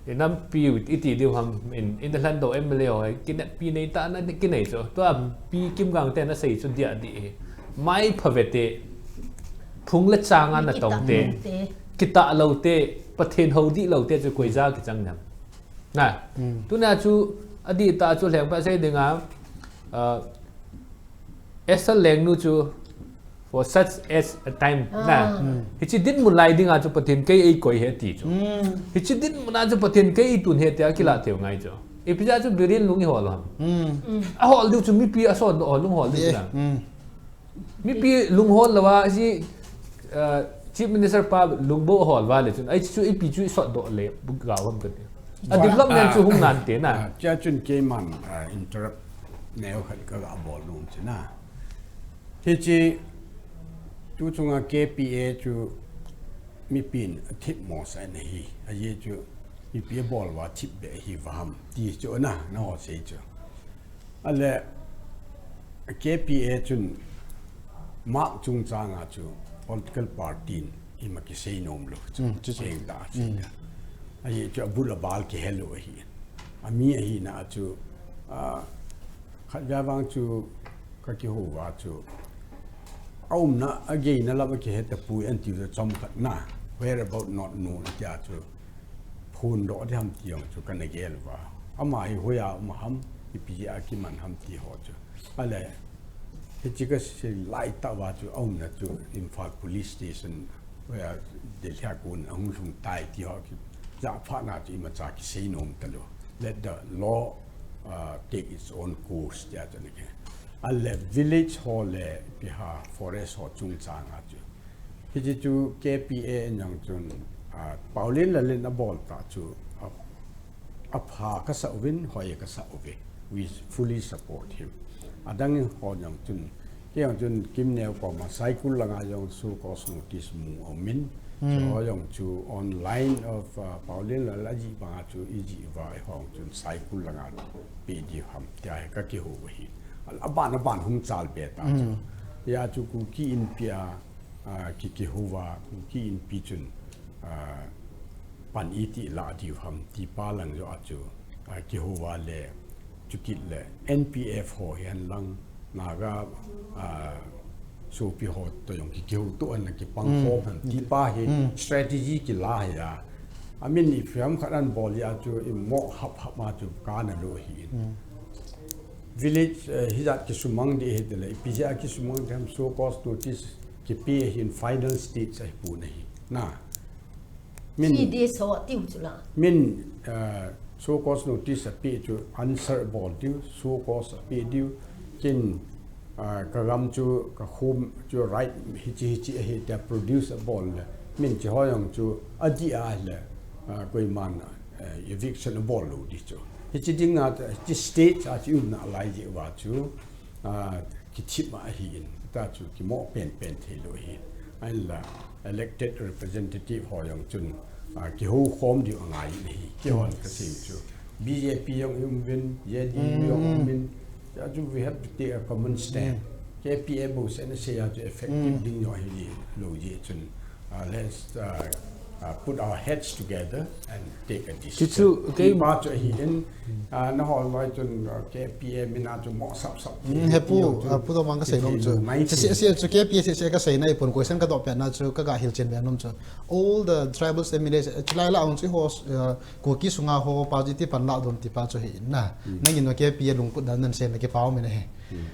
In nampi i ti diu ham in, in the land doh M L A ho, kinep pi nei ta na kinei chu. Tua pi kim gang te na sei chu dia di. Mai phavete, phung le chang a na tong te. Kita lo te, Pathen ho di lo te chu koi ja kichang nam. Na, tuna chu, a di ta chu leng pa sei dinga, uh, Esther Lengnu chu, for such as a time, na. Hichi din mun lai dinga chu Pathen kei ei koi he ti chu. Hichi din mun a chu Pathen kei ei tun he ti a kila teu ngai chu. Ipi ja chu Biren lung i hol ham. A hol diu chu mipi a son doh lung hol diu chu na. Mipi lung hol lo a si, uh, Chief Minister pa lung bo hol va le chun. Ai chu ipi chu i sot doh le bu ga ham ka ti. A development chu hung nan te na. Ah, chia chun keiman, ah, interrupt neo khat ka ga bol nung chu na. Hichi tu chunga K P A chu mipin a thip mo sa na hi. A ye chu mipi a bol va thip be hi va ham. Ti chu na, na ho sei chu. A le K P A chun Mark chungchang a chu political party in ima kisei nom lo chu. Cheng da chu. A ye chu a bul a bal kihe lo a hi. A mi a hi na chu, a, khat ja vang chu ka kihou va chu. A umna, a geina lam a kihe tapui an ti u chom khat na. Where about not known tia chu. Phun doh di ham ti jong chu ka na gel va. Ama hi hoiya um ham, ipi a kiman ham ti ho chu. A le, hichi ka sei lai ta va chu a umna chu Imphal Police Station, hoiya Delhi a kon a hung lhung tai ti ho ki. Ja pha na chu ima cha kisei nom ta lo. Let the law, uh, take its own course tia chu na ke. A le village ho le piha forest ho chungchang a chu. Hichi chu K P A in jong chun, ah, Paulin Lalin a bol ta chu, a, a pha ka sa uvin, hoi ka sa uve. We fully support him. A dang in ho jong chun, kei jong chun Kim Neo koma Saikul langa jong show cause notice mu a um in. Chu ho jong chu online of, ah, Paulin Lal a ji banga chu i ji va i hong chun Saikul langa pe di ham tia ka kihou hi. A ban a ban hung chal be ta chu. Ya chu Kuki Inpi a ah, ki, kihou va, Kuki Inpi chun, ah, pan iti la diu ham, ti pa lang jo a chu, ah, kihou va le, chukit le, N P F ho hi hen lang, Naga, ah, sopi ho to jong ki, kihou to an ki pang ho han, ti pa hi, strategy kila hi a. A min i phiam khat an bol ya chu, i mo hap hap ma chu, ka na lo hi in. Village, eh, hijat kisumang di hi tele, ipi ja kisumang di ham show cause notice, kipe hin final stage a hi pu na hi. Na. Min, Ki di so tiu chu la. Min, eh, show cause notice a pe chu answer bol diu, show cause a pe diu, kin, eh, ka gam chu, ka khum chu right hichi hichi a hi tia produce a bol le. Min chi ho jong chu a di a le, eh, koiman, eh, eviction a bol lo di chu. Hichi dinga, hichi stage a chu um na lai ji va chu. Ah, kithip ma ahi in, ta chu kimo pen pen thei lo hi. Ahin la elected representative ho jong chun, ah, kihou khom diu angai in ahi. Kihon ka sim chu. B J P jong um vin, J D U jong um vin. Ya chu we have to take a common stand. K P A bo se na se ya chu effective ding yo hi lo ji chun. Ah, let's, ah, uh, put our heads together and take a decision. Chu chu, kei- Kei pa chu ahi in, uh, na hol loi chun, uh, K P A mina chu mo sap sap. Hmm, he pu, uh, Pu Tongmang ka sei nom chu. Mai si si chu K P A si si ka sei na ipon question ka doh pet na chu ka ga hil chen ve nom chu. All the tribal M L As, uh, chulai la ong chu ho, uh, Kuki sunga ho pa chu iti pan la don ti pa chu hi na. Hmm. Nangin no K P A lungput dan nan sei na kipah um e na he. Hmm.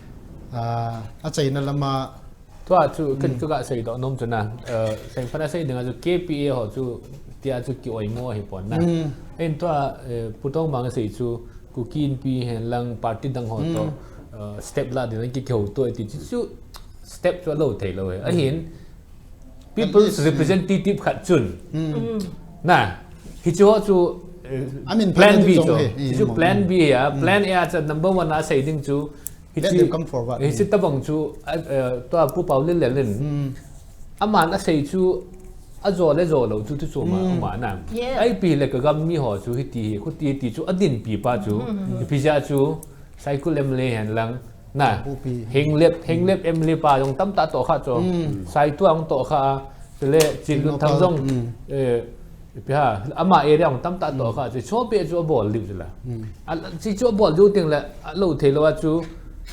Uh, a China lama Tua chu, ka, ka ga sei doh nom chu na, eh, seng pana sei dinga chu K P A ho chu, tia chu ki oimo hi pon na. Mm. Ahin tua, eh, Pu Tongmang a sei chu, Kuki Inpi hen lang party dang ho to, Mm. eh, step la ding ki kihou to ti chu, chu step chu lo thei lo he. Ahin, At people's least, mm. representative khat chun. Mm. Mm. Na, hi chu ho chu, eh, I mean, plan plan B chu chu. he. Hi chu Mm. plan B a, Mm. plan A a chu number one a sei ding chu, Let Hichi, them come forward. hichi tabang chu, a, a, tua Pu Paulin le lin. Hmm. Aman a sei chu, a jo le jo lo chu tu chu ma, Hmm. ma na. Yeah. Ai pi le ka gam mi ho chu hiti hi, khuti hiti chu, a din pi pa chu. Hmm. Ipi ja chu, Saikul M L A hen lang. Na, Pu pi. Henglep, Henglep M L A pa jong tam ta to kha chu. Hmm. Saitu ang to kha, le Chinlun Thang jong, Hmm. eh, Ipi ha, ama area hung tam ta to Hmm. kha, chu cho pe chu a bol liu chu la. Hmm. A, chu chu a bol liu ting le, a lo thei lo a chu,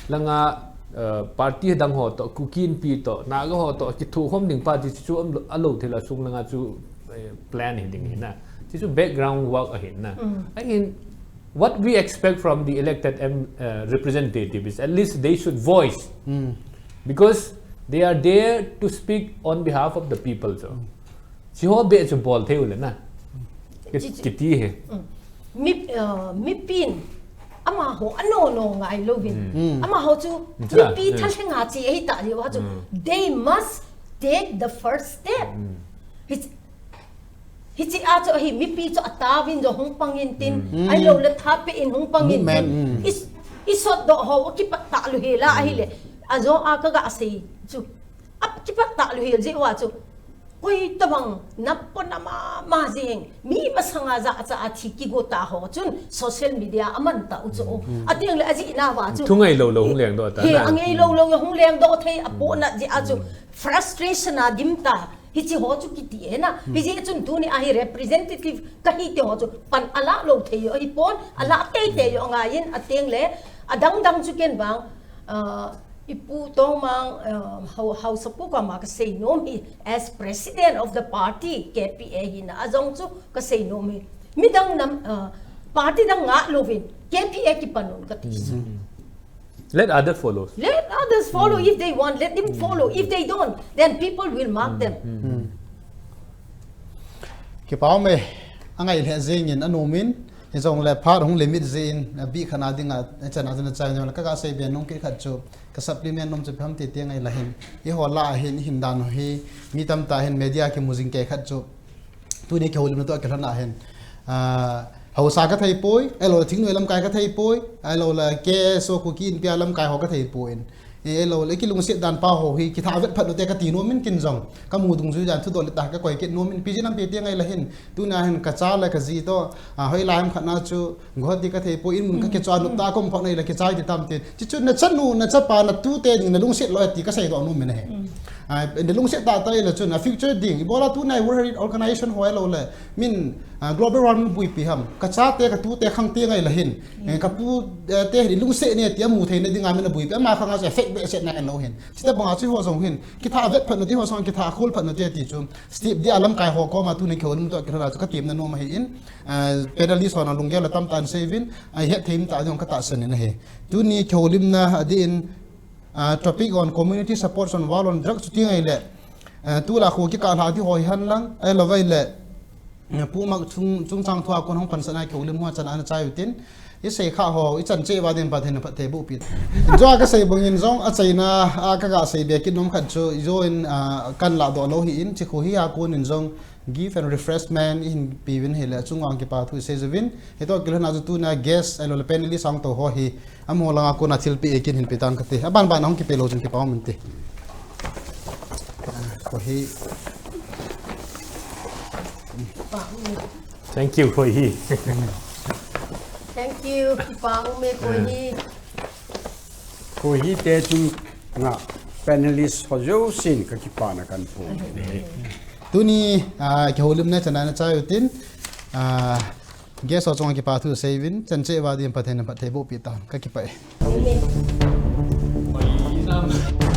langa, uh, party dang ho to, Kuki Inpi to, Naga ho to, kithu khom ding party chu chu a lo thei lo a sung langa chu, eh, plan hi ding hi na. Chu chu background work ahi na. Hmm. Ahin, what we expect from the elected M, uh, representative is at least they should voice. Hmm. Because they are there to speak on behalf of the people, so. Hmm. Chi ho be chu bol thei u le na. Ki-, Chi, chi. kiti he. Mm. Mi, uh, mipin, amaho ano no ngai lo vin. Mm. Mm. Amaho chu, Mm, chu la. mipi Mm. thalhenga chi ahi ta liu a chu. Mm. They must take the first step. Mm. Hichi, hichi a chu ahi, mipi chu a ta vin jo hung pang in tin. Mm. Ai lo le tha pe in hung pang in Movement, tin. mm. Is, i sot doh ho, kipat ta lu he la Mm. ahi le. A jo a ka ga sei chu. A kipat ta lu he ji wa chu. Koi tabang, nap pon a mama jing, mi masanga ja cha a thi kigo ta ho chun, social media a man ta u chu. Mm, mm. A tiang le a ji na wa chu. Thu ngai lo lo hung leng doh ta He, na. a ngai lo lo hung leng doh thei, a Mm. po na ji a chu. Mm. Frustration a dim ta, hichi ho chu kiti e na. Mm. Hiji chun tuni a hi representative ka hi te ho chu, pan a la lo thei yo, hi pon, a la tei te yo ngai in, a tiang le, a dang dang chu ken bang, ah, I Pu Tongmang, uh, hau, hausa pu kama ka sei nom hi, as president of the party, K P A hi na, a jong chu ka sei nom hi. Midang nam, uh, party dang nga lovin, K P A kipan un ka ti. Mm. Let others follow. Let others follow Mm. if they want, let them Mm. follow. If they don't, then people will mark Mm. them. Mm. Mm. Kipah me, a ngai le jing in a nom in, Hijongle phat hung limit jin, a bih khat a dinga, a chan a chun a chai neu le, ka, ka sei be nom kit khat chu, ka supplement nom chu phem ti ti ngai la hin. I ho la hin, i hin dan ho hi, mi tamtah hin media kimu jing kei khat chu. Tuni kihoulimna toh kilhon a hin. Ah, hausa ka thei poi, ahilou le thingnoi lamkai ka thei poi, ahilou le K S O Kuki Inpi a lamkai ho ka thei poi in. E, lo le, kilungset dan pa ho hi, kitha vet phat u te ka ti nom in kin jong. Ka mu dungjui dan thudol le ta ka koi kit nom in, P G lampi te ngai la hin. Tuna hin ka cha le ka ji toh, a, hoi lai ham khat na chu, Guwahati ka thei poi in mun ka kichoi nop ta kom phat nai la kichai ti tam tin. Chi chu na chanu, na chapa, na tute ding na lungset loi ti ka sei doh nom in ahi. Mm. A, na lungset ta ta i la chun, a future ding, i bol a tuna i World Health Organization ho ahilou le, min, a, global warming buipi ham. Ka chate, ka tute khang te ngai la hin. Mm. Eh, ka pu, eh, te hi lungset ne ti a mu thei na ding a min a buipi. Ama khang a chu effect behseh na lo hin. Chita bang a chu ho jong hin. Kitha vet phat na ti ho jong kitha khol phat na ti ti chu. Steve di a lamkai ho koma tuni kihoulim toh kilhon a chu ka temna nom ahi in. Eh, panelist ho na lunggel a tam tan sei vin. Ai het thei ta jong ka tahsan in ahi. Tuni kihoulimna a di in, ah, topic on community supports on war on drugs chu ti ngai le. Eh, tu la khu kikah lha ti ho hi han lang, ahilou vai le. Eh, pu mak chung, chungchang thua kon hung pansan a kihoulim ho chan ana chai u tin. I sei kha ho, i chan che va din Pathen in phatthei boh peh. Joa ka sei bang in jong a chaina, a ka ga sei be kit nom khat chu, join, ah, kan la doh lou hi in, chi khu hi a kon in jong, Gift and refreshment i hin pe uvin ahile, achung uva kipa thu i sei uvin. Hitoh kilhon a chu tuna guest, ahilou le panelist ahung tou ho hi, amaho langa kona thilpeh ei kin hin pe tan kati. Aban ban a hung kipe lou chun kipa um inte. Ah, koi hi. Thank you, koi hi. Thank you, kipa um e, koi hi. Koi hi te chunga panelist ho jousen ka kipana kahin phong. Tuni, ah, kihoulimna chan a nachai utin, ah, guest ho chunga kipa thu seiuvin, chan cheh uva din Pathen in phatthei boh peh tan, kakipah e.